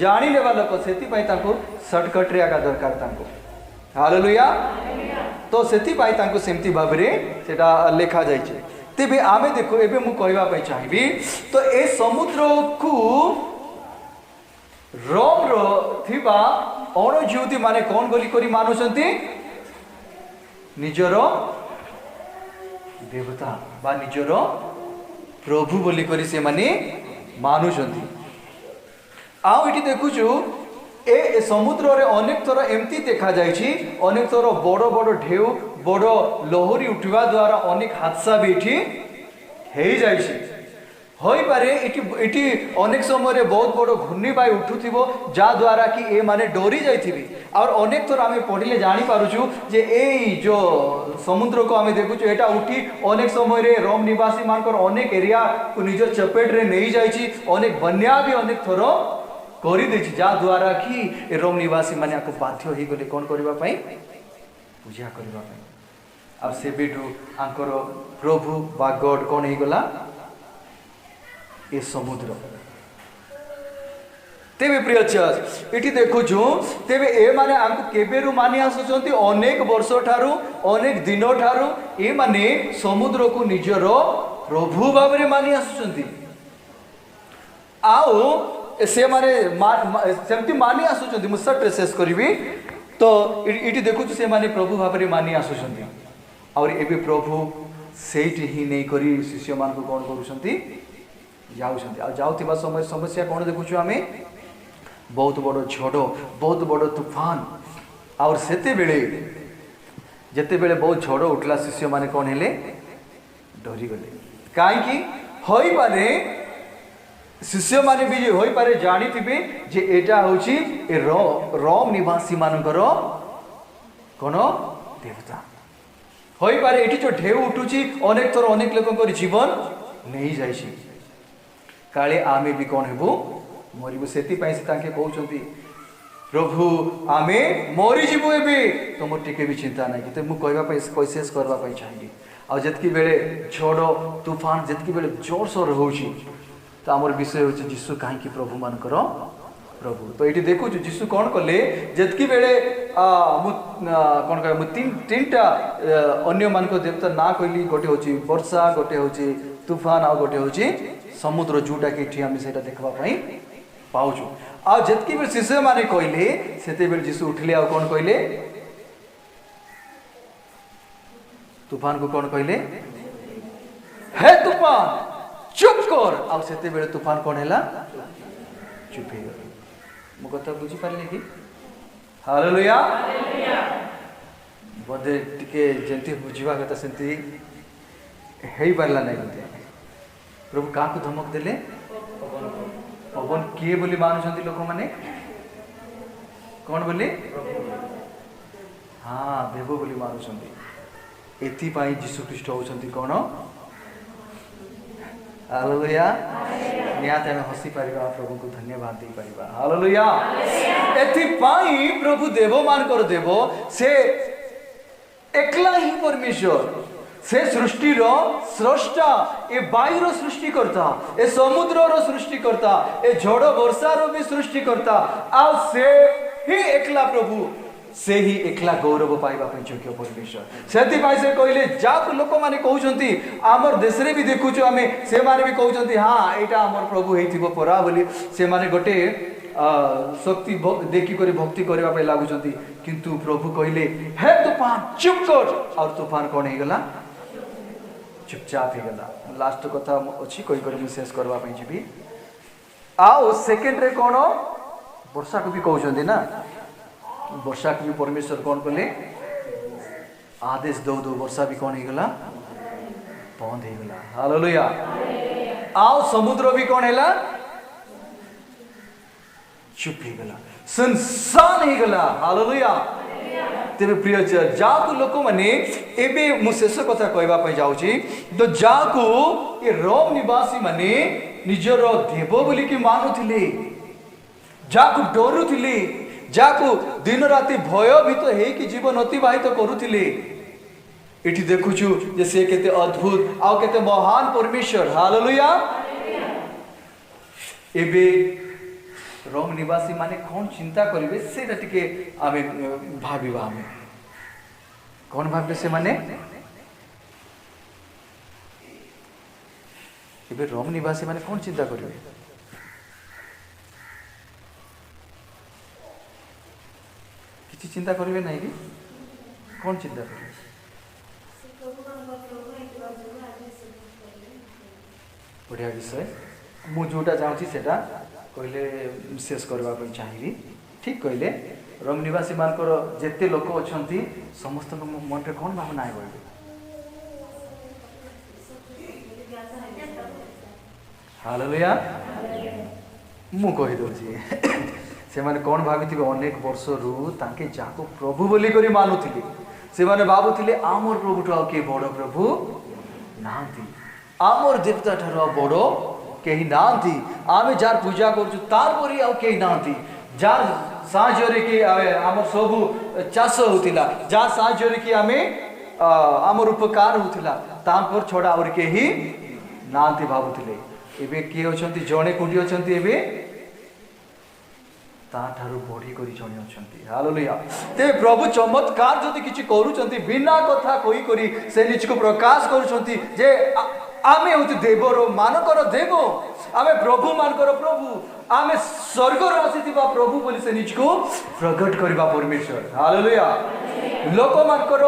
ଜାଣିନେବା ଲୋକ, ସେଥିପାଇଁ ତାଙ୍କୁ ସର୍ଟକଟ୍ରେ ଆକା ଦରକାର ତାଙ୍କୁ। ହାଲେଲୁୟା। ତ ସେଥିପାଇଁ ତାଙ୍କୁ ସେମିତି ଭାବରେ ସେଟା ଲେଖାଯାଇଛି। ତେବେ ଆମେ ଦେଖୁ, ଏବେ ମୁଁ କହିବା ପାଇଁ ଚାହିଁବି, ତ ଏ ସମୁଦ୍ରକୁ ରୋମର ଥିବା ଅଣଜିହୁଦୀ ମାନେ କ'ଣ ବୋଲି କରି ମାନୁଛନ୍ତି? ନିଜର ଦେବତା ବା ନିଜର ପ୍ରଭୁ ବୋଲି କରି ସେମାନେ ମାନୁଛନ୍ତି। ଆଉ ଏଠି ଦେଖୁଛୁ, ଏ ସମୁଦ୍ରରେ ଅନେକ ଥର ଏମିତି ଦେଖାଯାଇଛି, ଅନେକ ଥର ବଡ଼ ବଡ଼ ଢେଉ, ବଡ଼ ଲହରୀ ଉଠିବା ଦ୍ୱାରା ଅନେକ ହାଦସା ବି ଏଠି ହେଇଯାଇଛି। ହୋଇପାରେ ଏଠି ଅନେକ ସମୟରେ ବହୁତ ବଡ଼ ଘୂର୍ଣ୍ଣିବାୟୁ ଉଠୁଥିବ, ଯାହାଦ୍ୱାରା କି ଏମାନେ ଡରି ଯାଇଥିବେ। ଆଉ ଅନେକ ଥର ଆମେ ପଢ଼ିଲେ ଜାଣିପାରୁଛୁ ଯେ ଏଇ ଯେଉଁ ସମୁଦ୍ରକୁ ଆମେ ଦେଖୁଛୁ, ଏଇଟା ଉଠି ଅନେକ ସମୟରେ ରୋମ ନିବାସୀ ମାନଙ୍କର ଅନେକ ଏରିଆକୁ ନିଜ ଚପେଟରେ ନେଇଯାଇଛି, ଅନେକ ବନ୍ୟା ବି ଅନେକ ଥର କରିଦେଇଛି, ଯାହାଦ୍ୱାରା କି ଏ ରୋମ ନିବାସୀ ମାନେ ଆକୁ ବାଧ୍ୟ ହେଇଗଲେ କ'ଣ କରିବା ପାଇଁ? ପୂଜା କରିବା ପାଇଁ। ଆଉ ସେବେଠୁ ଆଙ୍କର ପ୍ରଭୁ ବା ଗଡ୍ କ'ଣ ହେଇଗଲା? ଏ ସମୁଦ୍ର। ତେବେ ପ୍ରିୟ ଚର୍ଚ୍ଚ, ଏଠି ଦେଖୁଛୁ, ତେବେ ଏମାନେ ଆଙ୍କୁ କେବେରୁ ମାନି ଆସୁଛନ୍ତି? ଅନେକ ବର୍ଷ ଠାରୁ, ଅନେକ ଦିନ ଠାରୁ ଏମାନେ ସମୁଦ୍ରକୁ ନିଜର ପ୍ରଭୁ ଭାବରେ ମାନି ଆସୁଛନ୍ତି। ଆଉ ସେମାନେ ସେମିତି ମାନି ଆସୁଛନ୍ତି। ମୁଁ ସର୍ଟରେ ଶେଷ କରିବି। ତ ଏଠି ଦେଖୁଛୁ, ସେମାନେ ପ୍ରଭୁ ଭାବରେ ମାନି ଆସୁଛନ୍ତି। ଆହୁରି ଏବେ ପ୍ରଭୁ ସେଇଠି ହିଁ ନେଇକରି ଶିଷ୍ୟମାନଙ୍କୁ କ'ଣ କରୁଛନ୍ତି? ଯାଉଛନ୍ତି। ଆଉ ଯାଉଥିବା ସମୟ ସମସ୍ୟା କ'ଣ ଦେଖୁଛୁ ଆମେ? ବହୁତ ବଡ଼ ଝଡ଼, ବହୁତ ବଡ଼ ତୁଫାନ। ଆଉ ସେତେବେଳେ ଯେତେବେଳେ ବହୁତ ଝଡ଼ ଉଠିଲା, ଶିଷ୍ୟମାନେ କ'ଣ ହେଲେ? ଡରିଗଲେ। କାହିଁକି ହୋଇପାରେ ଶିଷ୍ୟମାନେ ବି ହୋଇପାରେ ଜାଣିଥିବେ ଯେ ଏଇଟା ହେଉଛି ଏ ରୋମ ନିବାସୀ ମାନଙ୍କର କ'ଣ ଦେବତା। ହୋଇପାରେ ଏଠି ଯେଉଁ ଢେଉ ଉଠୁଛି ଅନେକ ଥର ଅନେକ ଲୋକଙ୍କର ଜୀବନ ନେଇଯାଇଛି, କାଳେ ଆମେ ବି କ'ଣ ହେବୁ, ମରିବୁ। ସେଥିପାଇଁ ସେ ତାଙ୍କେ କହୁଛନ୍ତି ପ୍ରଭୁ ଆମେ ମରିଯିବୁ ଏବେ, ତୁମର ଟିକେ ବି ଚିନ୍ତା ନାହିଁ। କିନ୍ତୁ ମୁଁ କହିବା ପାଇଁ ଶେଷ କରିବା ପାଇଁ ଚାହିଁଲି। ଆଉ ଯେତିକି ବେଳେ ଝଡ଼ ତୁଫାନ ଯେତିକି ବେଳେ ଜୋରସୋର ହେଉଛି, ତ ଆମର ବିଷୟ ହେଉଛି ଯୀଶୁ କାହିଁକି ପ୍ରଭୁମାନଙ୍କର ପ୍ରଭୁ। ତ ଏଇଠି ଦେଖୁଛୁ ଯୀଶୁ କ'ଣ କଲେ, ଯେତିକି ବେଳେ ମୁଁ କ'ଣ କହିବା, ମୁଁ ତିନିଟା ଅନ୍ୟମାନଙ୍କ ଦେବତା ନାଁ କହିଲି, ଗୋଟେ ହେଉଛି ବର୍ଷା, ଗୋଟେ ହେଉଛି ତୁଫାନ, ଆଉ ଗୋଟେ ହେଉଛି ସମୁଦ୍ର, ଯେଉଁଟାକି ଏଠି ଆମେ ସେଇଟା ଦେଖିବା ପାଇଁ ପାଉଛୁ। ଆଉ ଯେତିକି ବେଳେ ଶିଷ୍ୟମାନେ କହିଲେ, ସେତେବେଳେ ଯୀଶୁ ଉଠିଲେ ଆଉ କ'ଣ କହିଲେ, ତୁଫାନକୁ କ'ଣ କହିଲେ, ହେ ତୁଫାନ ଚୁପ୍ କର। ଆଉ ସେତେବେଳେ ତୁଫାନ କ'ଣ ହେଲା, ଚୁପ୍ ହେଇଗଲା। ମୋ କଥା ବୁଝିପାରିଲେ କି? ହାଲେଲୁୟା। ବୋଧେ ଟିକେ ଯେମିତି ବୁଝିବା କଥା ସେମିତି ହେଇପାରିଲା ନାହିଁ ବୋଧେ। ପ୍ରଭୁ କାହାକୁ ଧମକ ଦେଲେ? ପବନ କିଏ ବୋଲି ମାନୁଛନ୍ତି ଲୋକମାନେ? କ'ଣ ବୋଲି? ହଁ, ଦେବ ବୋଲି ମାନୁଛନ୍ତି। ଏଥିପାଇଁ ଯୀଶୁଖ୍ରୀଷ୍ଟ ହେଉଛନ୍ତି କ'ଣ? ହାଲେଲୁୟା। ନିହାତି ଆମେ ହସିପାରିବା, ପ୍ରଭୁଙ୍କୁ ଧନ୍ୟବାଦ ଦେଇପାରିବା। ହାଲେଲୁୟା। ଏଥିପାଇଁ ପ୍ରଭୁ ଦେବମାନଙ୍କର ଦେବ, ସେ ଏକଲା ହିଁ ପରମେଶ୍ୱର, ସେ ସୃଷ୍ଟିର ସ୍ରଷ୍ଟା, ଏ ବାୟୁର ସୃଷ୍ଟିକର୍ତ୍ତା, ଏ ସମୁଦ୍ରର ସୃଷ୍ଟିକର୍ତ୍ତା, ଏ ଝଡ଼ ବର୍ଷାର ବି ସୃଷ୍ଟିକର୍ତ୍ତା, ଆଉ ସେ ହିଁ ଏକଲା ପ୍ରଭୁ, ସେ ହିଁ ଏକଲା ଗୌରବ ପାଇବା ପାଇଁ ଯୋଗ୍ୟ ପରମେଶ୍ୱର। ସେଥିପାଇଁ ସେ କହିଲେ, ଯାହାକୁ ଲୋକମାନେ କହୁଛନ୍ତି, ଆମର ଦେଶରେ ବି ଦେଖୁଛୁ ଆମେ, ସେମାନେ ବି କହୁଛନ୍ତି ହଁ ଏଇଟା ଆମର ପ୍ରଭୁ ହେଇଥିବ ପରା ବୋଲି, ସେମାନେ ଗୋଟେ ଶକ୍ତି ଦେଖିକରି ଭକ୍ତି କରିବା ପାଇଁ ଲାଗୁଛନ୍ତି। କିନ୍ତୁ ପ୍ରଭୁ କହିଲେ ହେ ତୁଫାନ ଚୁପ୍ କର। ଆଉ ତୁଫାନ କ'ଣ ହେଇଗଲା? ଚୁପଚାପ ହେଇଗଲା। ଲାଷ୍ଟ କଥା ଅଛି କହିକରି ମୁଁ ଶେଷ କରିବା ପାଇଁ ଯିବି। ଆଉ ସେକେଣ୍ଡରେ କ'ଣ, ବର୍ଷାକୁ ବି କହୁଛନ୍ତି ନା, ବର୍ଷାକୁ ବି ପରମେଶ୍ୱର କ'ଣ କଲେ, ଆଦେଶ ଦଉ ଦଉ ବର୍ଷା ବି କ'ଣ ହେଇଗଲା, ବନ୍ଦ ହେଇଗଲା। ହାଲେଲୁୟା। ଆଉ ସମୁଦ୍ର ବି କ'ଣ ହେଲା, ଚୁପ୍ ହେଇଗଲା, ସୁନସାନ ହେଇଗଲା। ହାଲେଲୁୟା। ତେବେ ପ୍ରିୟ ଯାହାକୁ ଲୋକମାନେ, ଏବେ ମୁଁ ଶେଷ କଥା କହିବା ପାଇଁ ଯାଉଛି, ତ ଯାହାକୁ ଏ ରୋମ ନିବାସୀ ମାନେ ନିଜର ଦେବ ବୋଲିକି ମାନୁଥିଲେ, ଯାହାକୁ ଡରୁଥିଲେ, ଯାହାକୁ ଦିନ ରାତି ଭୟଭୀତ ହେଇକି ଜୀବନ ଅତିବାହିତ କରୁଥିଲେ, ଏଠି ଦେଖୁଛୁ ଯେ ସେ କେତେ ଅଦ୍ଭୁତ ଆଉ କେତେ ମହାନ ପରମେଶ୍ୱର। ହାଲେଲୁୟା। ଏବେ ରୋମ ନିବାସୀ ମାନେ କ'ଣ ଚିନ୍ତା କରିବେ ସେଇଟା ଟିକେ ଆମେ ଭାବିବା। ଆମେ କ'ଣ ଭାବିବେ ସେମାନେ? ଏବେ ରୋମ ନିବାସୀ ମାନେ କ'ଣ ଚିନ୍ତା କରିବେ? କିଛି ଚିନ୍ତା କରିବେ ନାହିଁ କି? କ'ଣ ଚିନ୍ତା କରିବେ? ବଢ଼ିଆ ବିଷୟ। ମୁଁ ଯେଉଁଟା ଚାହୁଁଛି ସେଇଟା କହିଲେ ଶେଷ କରିବା ପାଇଁ ଚାହିଁବି। ଠିକ୍ କହିଲେ। ରୋମ ନିବାସୀମାନଙ୍କର ଯେତେ ଲୋକ ଅଛନ୍ତି ସମସ୍ତଙ୍କ ମନରେ କ'ଣ ଭାବନା ଆସିବ ଏବେ? ହାଲେଲୁୟା। ମୁଁ କହିଦେଉଛି ସେମାନେ କ'ଣ ଭାବିଥିବେ। ଅନେକ ବର୍ଷରୁ ତାଙ୍କେ ଯାହାକୁ ପ୍ରଭୁ ବୋଲି କରି ମାନୁଥିଲେ, ସେମାନେ ଭାବୁଥିଲେ ଆମର ପ୍ରଭୁଠୁ ଆଉ କିଏ ବଡ଼ ପ୍ରଭୁ ନାହାନ୍ତି, ଆମର ଦେବତା ଠାରୁ ଆଉ ବଡ଼ କେହି ନାହାନ୍ତି, ଆମେ ଯାହାର ପୂଜା କରୁଛୁ ତାର ପରି ଆଉ କେହି ନାହାନ୍ତି, ଯାହାର ସାହାଯ୍ୟରେ କି ଆମର ସବୁ ଚାଷ ହେଉଥିଲା, ଯାହା ସାହାଯ୍ୟରେ କି ଆମେ ଆମର ଉପକାର ହେଉଥିଲା, ତାଙ୍କର ଛଡ଼ା ଆହୁରି କେହି ନାହାନ୍ତି ଭାବୁଥିଲେ। ଏବେ କିଏ ଅଛନ୍ତି? ଜଣେ କୋଉଠି ଅଛନ୍ତି ଏବେ? ତାଠାରୁ ବଢ଼ି କରି ଜଣେ ଅଛନ୍ତି। ହାଲେଲୁୟା। ତେବେ ପ୍ରଭୁ ଚମତ୍କାର ଯଦି କିଛି କରୁଛନ୍ତି, ବିନା କଥା କହିକରି ସେ ନିଜକୁ ପ୍ରକାଶ କରୁଛନ୍ତି ଯେ ଆମେ ହେଉଛୁ ଦେବର ମାନଙ୍କର ଦେବ, ଆମେ ପ୍ରଭୁ ମାନଙ୍କର ପ୍ରଭୁ, ଆମେ ସ୍ୱର୍ଗରୁ ଆସିଥିବା ପ୍ରଭୁ ବୋଲି ସେ ନିଜକୁ ପ୍ରକଟ କରିବା ପରମେଶ୍ୱର। ହାଲେଲୁୟା। ଲୋକମାନଙ୍କର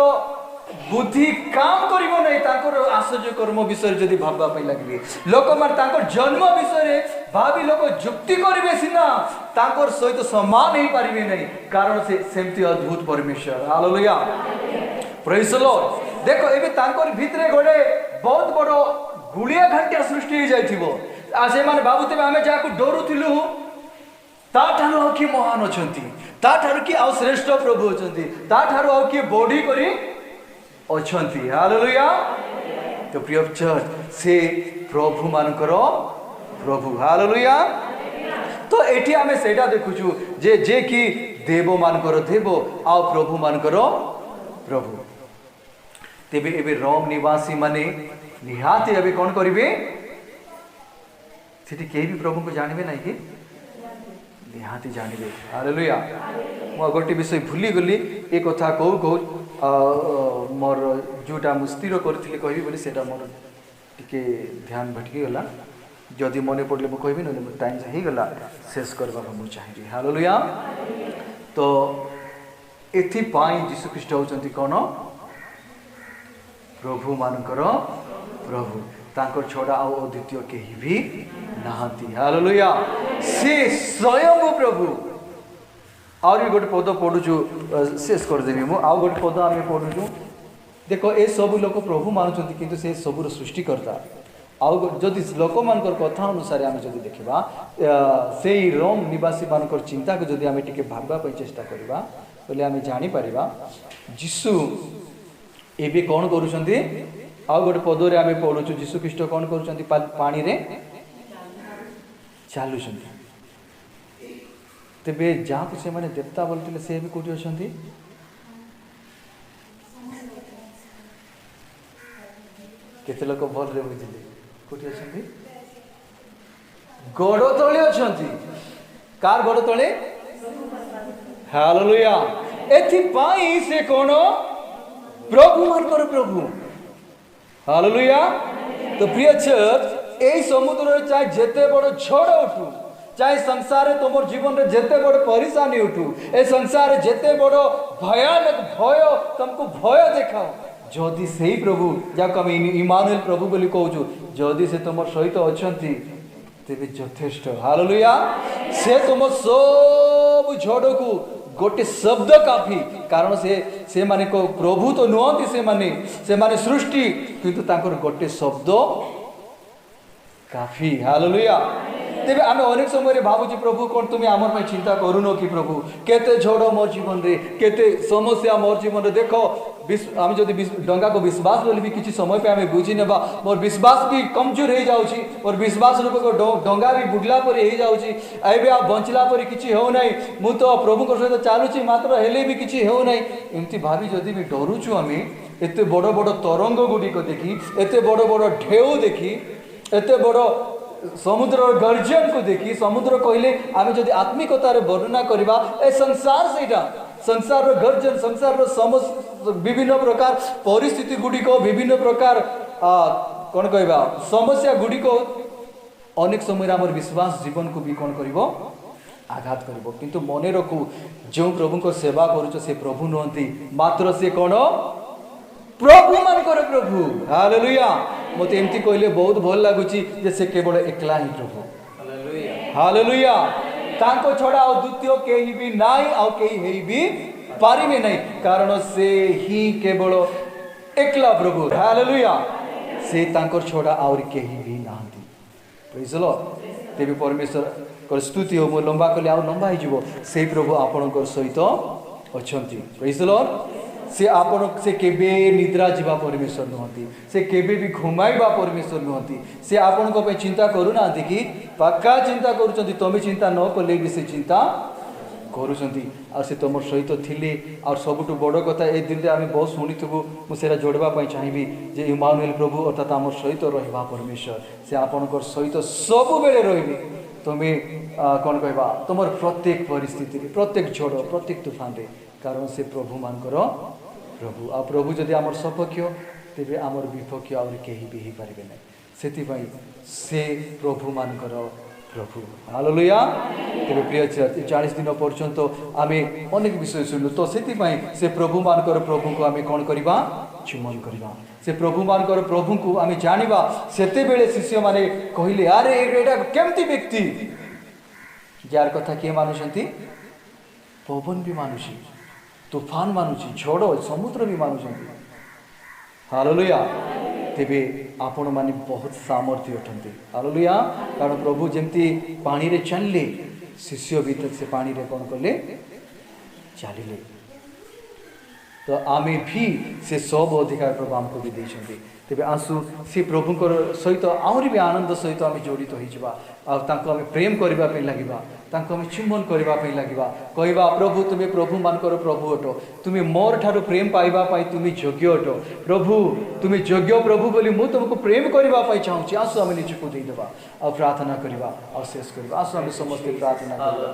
ବୁଦ୍ଧି କାମ କରିବ ନାହିଁ ତାଙ୍କର ଆଶ୍ଚର୍ଯ୍ୟ କର୍ମ ବିଷୟରେ ଯଦି ଭାବିବା ପାଇଁ ଲାଗିବେ। ଲୋକମାନେ ତାଙ୍କର ଜନ୍ମ ବିଷୟରେ ଭାବି ଲୋକ ଯୁକ୍ତି କରିବେ ସିନା, ତାଙ୍କର ସହିତ ସମାନ ହେଇପାରିବେ ନାହିଁ, କାରଣ ସେ ସେମିତି ଅଦ୍ଭୁତ ପରମେଶ୍ୱର। ହାଲେଲୁୟା। Praise the Lord. ଦେଖ ଏବେ ତାଙ୍କର ଭିତରେ ଗୋଟେ ବହୁତ ବଡ଼ ଗୁଳିଆ ଘାଣ୍ଟିଆ ସୃଷ୍ଟି ହେଇଯାଇଥିବ। ଆଉ ସେମାନେ ଭାବୁଥିବେ, ଆମେ ଯାହାକୁ ଡରୁଥିଲୁ ତାଠାରୁ ଆଉ କିଏ ମହାନ ଅଛନ୍ତି, ତାଠାରୁ କିଏ ଆଉ ଶ୍ରେଷ୍ଠ ପ୍ରଭୁ ଅଛନ୍ତି, ତାଠାରୁ ଆଉ କିଏ ବଢ଼ି କରି ଅଛନ୍ତି। ହାଲେଲୁୟା। ତ ପ୍ରିୟ ଚର୍ଚ୍ଚ, ସେ ପ୍ରଭୁମାନଙ୍କର ପ୍ରଭୁ। ହାଲେଲୁୟା। ତ ଏଠି ଆମେ ସେଇଟା ଦେଖୁଛୁ ଯେ ଯେ କି ଦେବମାନଙ୍କର ଦେବ ଆଉ ପ୍ରଭୁମାନଙ୍କର ପ୍ରଭୁ। ତେବେ ଏବେ ରୋମ ନିବାସୀ ମାନେ ନିହାତି ଏବେ କ'ଣ କରିବେ? ସେଠି କେହି ବି ପ୍ରଭୁଙ୍କୁ ଜାଣିବେ ନାହିଁ କି? ନିହାତି ଜାଣିବେ। ହାଲେଲୁୟା। ମୁଁ ଆଉ ଗୋଟେ ବିଷୟ ଭୁଲିଗଲି। ଏ କଥା କହୁ କହୁ ମୋର ଯେଉଁଟା ମୁଁ ସ୍ଥିର କରିଥିଲି କହିବି ବୋଲି, ସେଇଟା ମୋର ଟିକେ ଧ୍ୟାନ ଭଟକିଗଲା। ଯଦି ମନେ ପଡ଼ିଲେ ମୁଁ କହିବି, ନହେଲେ ମୋ ଟାଇମ୍ ହେଇଗଲା, ଶେଷ କରିବାକୁ ମୁଁ ଚାହିଁବି। ହାଲେଲୁୟା। ତ ଏଥିପାଇଁ ଯୀଶୁଖ୍ରୀଷ୍ଟ ହେଉଛନ୍ତି କ'ଣ? ପ୍ରଭୁମାନଙ୍କର ପ୍ରଭୁ। ତାଙ୍କ ଛଡ଼ା ଆଉ ଅଦ୍ୱିତୀୟ କେହି ବି ନାହାନ୍ତି। ହାଲେଲୁୟା। ସେ ସ୍ୱୟଂ ପ୍ରଭୁ। ଆହୁରି ଗୋଟେ ପଦ ପଢ଼ୁଛୁ, ଶେଷ କରିଦେବି ମୁଁ। ଆଉ ଗୋଟେ ପଦ ଆମେ ପଢ଼ୁଛୁ। ଦେଖ, ଏସବୁ ଲୋକ ପ୍ରଭୁ ମାନୁଛନ୍ତି, କିନ୍ତୁ ସେ ସବୁର ସୃଷ୍ଟିକର୍ତ୍ତା। ଆଉ ଯଦି ଲୋକମାନଙ୍କର କଥା ଅନୁସାରେ ଆମେ ଯଦି ଦେଖିବା, ସେଇ ରୋମ ନିବାସୀମାନଙ୍କର ଚିନ୍ତାକୁ ଯଦି ଆମେ ଟିକେ ଭାବିବା ପାଇଁ ଚେଷ୍ଟା କରିବା ବୋଲେ ଆମେ ଜାଣିପାରିବା ଯୀଶୁ ଏବେ କ'ଣ କରୁଛନ୍ତି। ଆଉ ଗୋଟେ ପଦରେ ଆମେ ପଢ଼ୁଛୁ, ଯୀଶୁ ଖ୍ରୀଷ୍ଟ କ'ଣ କରୁଛନ୍ତି? ପାଣିରେ ଚାଲୁଛନ୍ତି। ତେବେ ଯାହାକୁ ସେମାନେ ଦେବତା ବୋଲୁଥିଲେ, ସେ ଏବେ କୋଉଠି ଅଛନ୍ତି? କେତେ ଲୋକ ଭଲରେ ବୁଝିଲେ? କୋଉଠି ଅଛନ୍ତି? ଗୋଡ଼ ତଳେ ଅଛନ୍ତି। କାର ଗୋଡ଼ ତଳେ? ହାଲେଲୁୟା। ଏଥିପାଇଁ ସେ କ'ଣ? ପ୍ରଭୁମାନଙ୍କର ପ୍ରଭୁ। ହାଲେଲୁୟା। ତ ପ୍ରିୟ ଚର୍ଚ୍ଚ, ଏଇ ସମୁଦ୍ରରେ ଚାହେ ଯେତେ ବଡ଼ ଝଡ଼ ଉଠୁ, ଚାହେ ସଂସାରରେ ତୁମର ଜୀବନରେ ଯେତେ ବଡ଼ ପରିଶାନି ଉଠୁ, ଏ ସଂସାରରେ ଯେତେ ବଡ଼ ଭୟାନକ ଭୟ ତୁମକୁ ଭୟ ଦେଖାଅ, ଯଦି ସେଇ ପ୍ରଭୁ ଯାହାକୁ ଆମେ ଇମାନୁଏଲ ପ୍ରଭୁ ବୋଲି କହୁଛୁ, ଯଦି ସେ ତୁମର ସହିତ ଅଛନ୍ତି, ତେବେ ଯଥେଷ୍ଟ। ହାଲେଲୁୟା। ସେ ତୁମ ସବୁ ଝଡ଼କୁ ଗୋଟେ ଶବ୍ଦ କାଫି। କାରଣ ସେ ସେମାନେ ପ୍ରଭୁ ତ ନୁହନ୍ତି, ସେମାନେ ସୃଷ୍ଟି, କିନ୍ତୁ ତାଙ୍କର ଗୋଟେ ଶବ୍ଦ କାଫି। ହାଲେଲୁୟା। ତେବେ ଆମେ ଅନେକ ସମୟରେ ଭାବୁଛୁ, ପ୍ରଭୁ, କ'ଣ ତୁମେ ଆମର ପାଇଁ ଚିନ୍ତା କରୁନ କି? ପ୍ରଭୁ, କେତେ ଝଡ଼ ମୋର ଜୀବନରେ, କେତେ ସମସ୍ୟା ମୋର ଜୀବନରେ। ଦେଖ, ଆମେ ଯଦି ଡଙ୍ଗାକୁ ବିଶ୍ୱାସ ବୋଲି ବି କିଛି ସମୟ ପାଇଁ ଆମେ ବୁଝି ନେବା, ମୋର ବିଶ୍ୱାସ ବି କମଜୋର ହେଇଯାଉଛି, ମୋର ବିଶ୍ୱାସ ରୂପକ ଡଙ୍ଗା ବି ବୁଡ଼ିଲା ପରି ହେଇଯାଉଛି, ଏବେ ଆଉ ବଞ୍ଚିଲା ପରି କିଛି ହେଉନାହିଁ, ମୁଁ ତ ପ୍ରଭୁଙ୍କ ସହିତ ଚାଲୁଛି ମାତ୍ର ହେଲେ ବି କିଛି ହେଉନାହିଁ, ଏମିତି ଭାବି ଯଦି ବି ଡରୁଛୁ ଆମେ, ଏତେ ବଡ଼ ବଡ଼ ତରଙ୍ଗ ଗୁଡ଼ିକ ଦେଖି, ଏତେ ବଡ଼ ବଡ଼ ଢେଉ ଦେଖି, ଏତେ ବଡ଼ ସମୁଦ୍ରର ଗର୍ଜନକୁ ଦେଖି, ସମୁଦ୍ର କହିଲେ ଆମେ ଯଦି ଆତ୍ମିକତାରେ ବର୍ଣ୍ଣନା କରିବା, ଏ ସଂସାର, ସେଇଟା ସଂସାରର ଗର୍ଜନ, ସଂସାରର ସମସ୍ତ ବିଭିନ୍ନ ପ୍ରକାର ପରିସ୍ଥିତି ଗୁଡ଼ିକ, ବିଭିନ୍ନ ପ୍ରକାର କ'ଣ କହିବା ସମସ୍ୟା ଗୁଡ଼ିକ ଅନେକ ସମୟରେ ଆମର ବିଶ୍ୱାସ ଜୀବନକୁ ବି କ'ଣ କରିବ? ଆଘାତ କରିବ। କିନ୍ତୁ ମନେ ରଖୁ, ଯେଉଁ ପ୍ରଭୁଙ୍କ ସେବା କରୁଛ ସେ ପ୍ରଭୁ ନୁହନ୍ତି, ମାତ୍ର ସେ କ'ଣ? ପ୍ରଭୁମାନଙ୍କର ପ୍ରଭୁ। ହାଲେଲୁୟା। ମୋତେ ଏମିତି କହିଲେ ବହୁତ ଭଲ ଲାଗୁଛି ଯେ ସେ କେବଳ ଏକଲା ହିଁ ପ୍ରଭୁ। ହାଲେଲୁୟା। ତାଙ୍କ ଛଡ଼ା ଆଉ ଦ୍ୱିତୀୟ କେହି ବି ନାହିଁ, ଆଉ କେହି ହେଇ ବି ପାରିବେ ନାହିଁ, କାରଣ ସେ ହିଁ କେବଳ ଏକଲା ପ୍ରଭୁ। ହାଲେଲୁୟା। ସେ ତାଙ୍କର ଛଡ଼ା ଆହୁରି କେହି ବି ନାହାନ୍ତି। ବୁଝିଲ? ତେବେ ପରମେଶ୍ୱରଙ୍କର ସ୍ତୁତି ହଉ। ମୁଁ ଲମ୍ବା କଲେ ଆଉ ଲମ୍ବା ହେଇଯିବ। ସେଇ ପ୍ରଭୁ ଆପଣଙ୍କର ସହିତ ଅଛନ୍ତି। ବୁଝିଲ? ସେ ଆପଣ ସେ କେବେ ନିଦ୍ରା ଯିବା ପରମେଶ୍ୱର ନୁହନ୍ତି, ସେ କେବେ ବି ଘୁମାଇବା ପରମେଶ୍ୱର ନୁହନ୍ତି। ସେ ଆପଣଙ୍କ ପାଇଁ ଚିନ୍ତା କରୁନାହାନ୍ତି କି? ପକ୍କା ଚିନ୍ତା କରୁଛନ୍ତି। ତମେ ଚିନ୍ତା ନ କଲେ ବି ସେ ଚିନ୍ତା କରୁଛନ୍ତି, ଆଉ ସେ ତୁମର ସହିତ ଥିଲେ। ଆଉ ସବୁଠୁ ବଡ଼ କଥା, ଏ ଦିନରେ ଆମେ ବହୁତ ଶୁଣିଥିବୁ, ମୁଁ ସେଇଟା ଯୋଡ଼ିବା ପାଇଁ ଚାହିଁବି ଯେ ଇମାନୁଏଲ ପ୍ରଭୁ, ଅର୍ଥାତ୍ ଆମର ସହିତ ରହିବା ପରମେଶ୍ୱର, ସେ ଆପଣଙ୍କର ସହିତ ସବୁବେଳେ ରହିବେ। ତୁମେ କ'ଣ କହିବା, ତୁମର ପ୍ରତ୍ୟେକ ପରିସ୍ଥିତିରେ, ପ୍ରତ୍ୟେକ ଝଡ଼, ପ୍ରତ୍ୟେକ ତୁଫାନରେ, କାରଣ ସେ ପ୍ରଭୁମାନଙ୍କର ପ୍ରଭୁ। ଆଉ ପ୍ରଭୁ ଯଦି ଆମର ସପକ୍ଷ, ତେବେ ଆମର ବିପକ୍ଷ ଆହୁରି କେହି ବି ହେଇପାରିବେ ନାହିଁ। ସେଥିପାଇଁ ସେ ପ୍ରଭୁମାନଙ୍କର ପ୍ରଭୁ। ହାଲେଲୁୟା। ତେବେ ପ୍ରିୟ, 40 ଦିନ ପର୍ଯ୍ୟନ୍ତ ଆମେ ଅନେକ ବିଷୟ ଶୁଣିଲୁ। ତ ସେଥିପାଇଁ ସେ ପ୍ରଭୁମାନଙ୍କର ପ୍ରଭୁଙ୍କୁ ଆମେ କ'ଣ କରିବା? ଚୁମ୍ବନ କରିବା। ସେ ପ୍ରଭୁମାନଙ୍କର ପ୍ରଭୁଙ୍କୁ ଆମେ ଜାଣିବା। ସେତେବେଳେ ଶିଷ୍ୟମାନେ କହିଲେ, ଆରେ, ଏଇଟା କେମିତି ବ୍ୟକ୍ତି ଯାହାର କଥା କିଏ ମାନୁଛନ୍ତି? ପବନ ବି ମାନୁଛି, ତୁଫାନ ମାନୁଛି, ଝଡ଼ ସମୁଦ୍ର ବି ମାନୁଛନ୍ତି। ହାଲେଲୁୟା। ତେବେ ଆପଣମାନେ ବହୁତ ସାମର୍ଥ୍ୟ ଅଟନ୍ତି। ହାଲେଲୁୟା। କାରଣ ପ୍ରଭୁ ଯେମିତି ପାଣିରେ ଚାଲିଲେ, ଶିଷ୍ୟ ବି ତ ସେ ପାଣିରେ କ'ଣ କଲେ? ଚାଲିଲେ। ତ ଆମେ ବି ସେ ସବୁ ଅଧିକାର ପ୍ରଭୁ ଆମକୁ ବି ଦେଇଛନ୍ତି। ତେବେ ଆସୁ, ସେ ପ୍ରଭୁଙ୍କର ସହିତ ଆହୁରି ବି ଆନନ୍ଦ ସହିତ ଆମେ ଜଡ଼ିତ ହୋଇଯିବା ଆଉ ତାଙ୍କୁ ଆମେ ପ୍ରେମ କରିବା ପାଇଁ ଲାଗିବା, ତାଙ୍କୁ ଆମେ ଚୁମ୍ବନ କରିବା ପାଇଁ ଲାଗିବା। କହିବା, ପ୍ରଭୁ, ତୁମେ ପ୍ରଭୁମାନଙ୍କର ପ୍ରଭୁ ଅଟ, ତୁମେ ମୋର ଠାରୁ ପ୍ରେମ ପାଇବା ପାଇଁ ତୁମେ ଯୋଗ୍ୟ ଅଟ। ପ୍ରଭୁ, ତୁମେ ଯୋଗ୍ୟ ପ୍ରଭୁ ବୋଲି ମୁଁ ତୁମକୁ ପ୍ରେମ କରିବା ପାଇଁ ଚାହୁଁଛି। ଆସୁ, ଆମେ ନିଜକୁ ଦେଇଦେବା ଆଉ ପ୍ରାର୍ଥନା କରିବା ଆଉ ଶେଷ କରିବା। ଆସୁ, ଆମେ ସମସ୍ତେ ପ୍ରାର୍ଥନା କରିବା।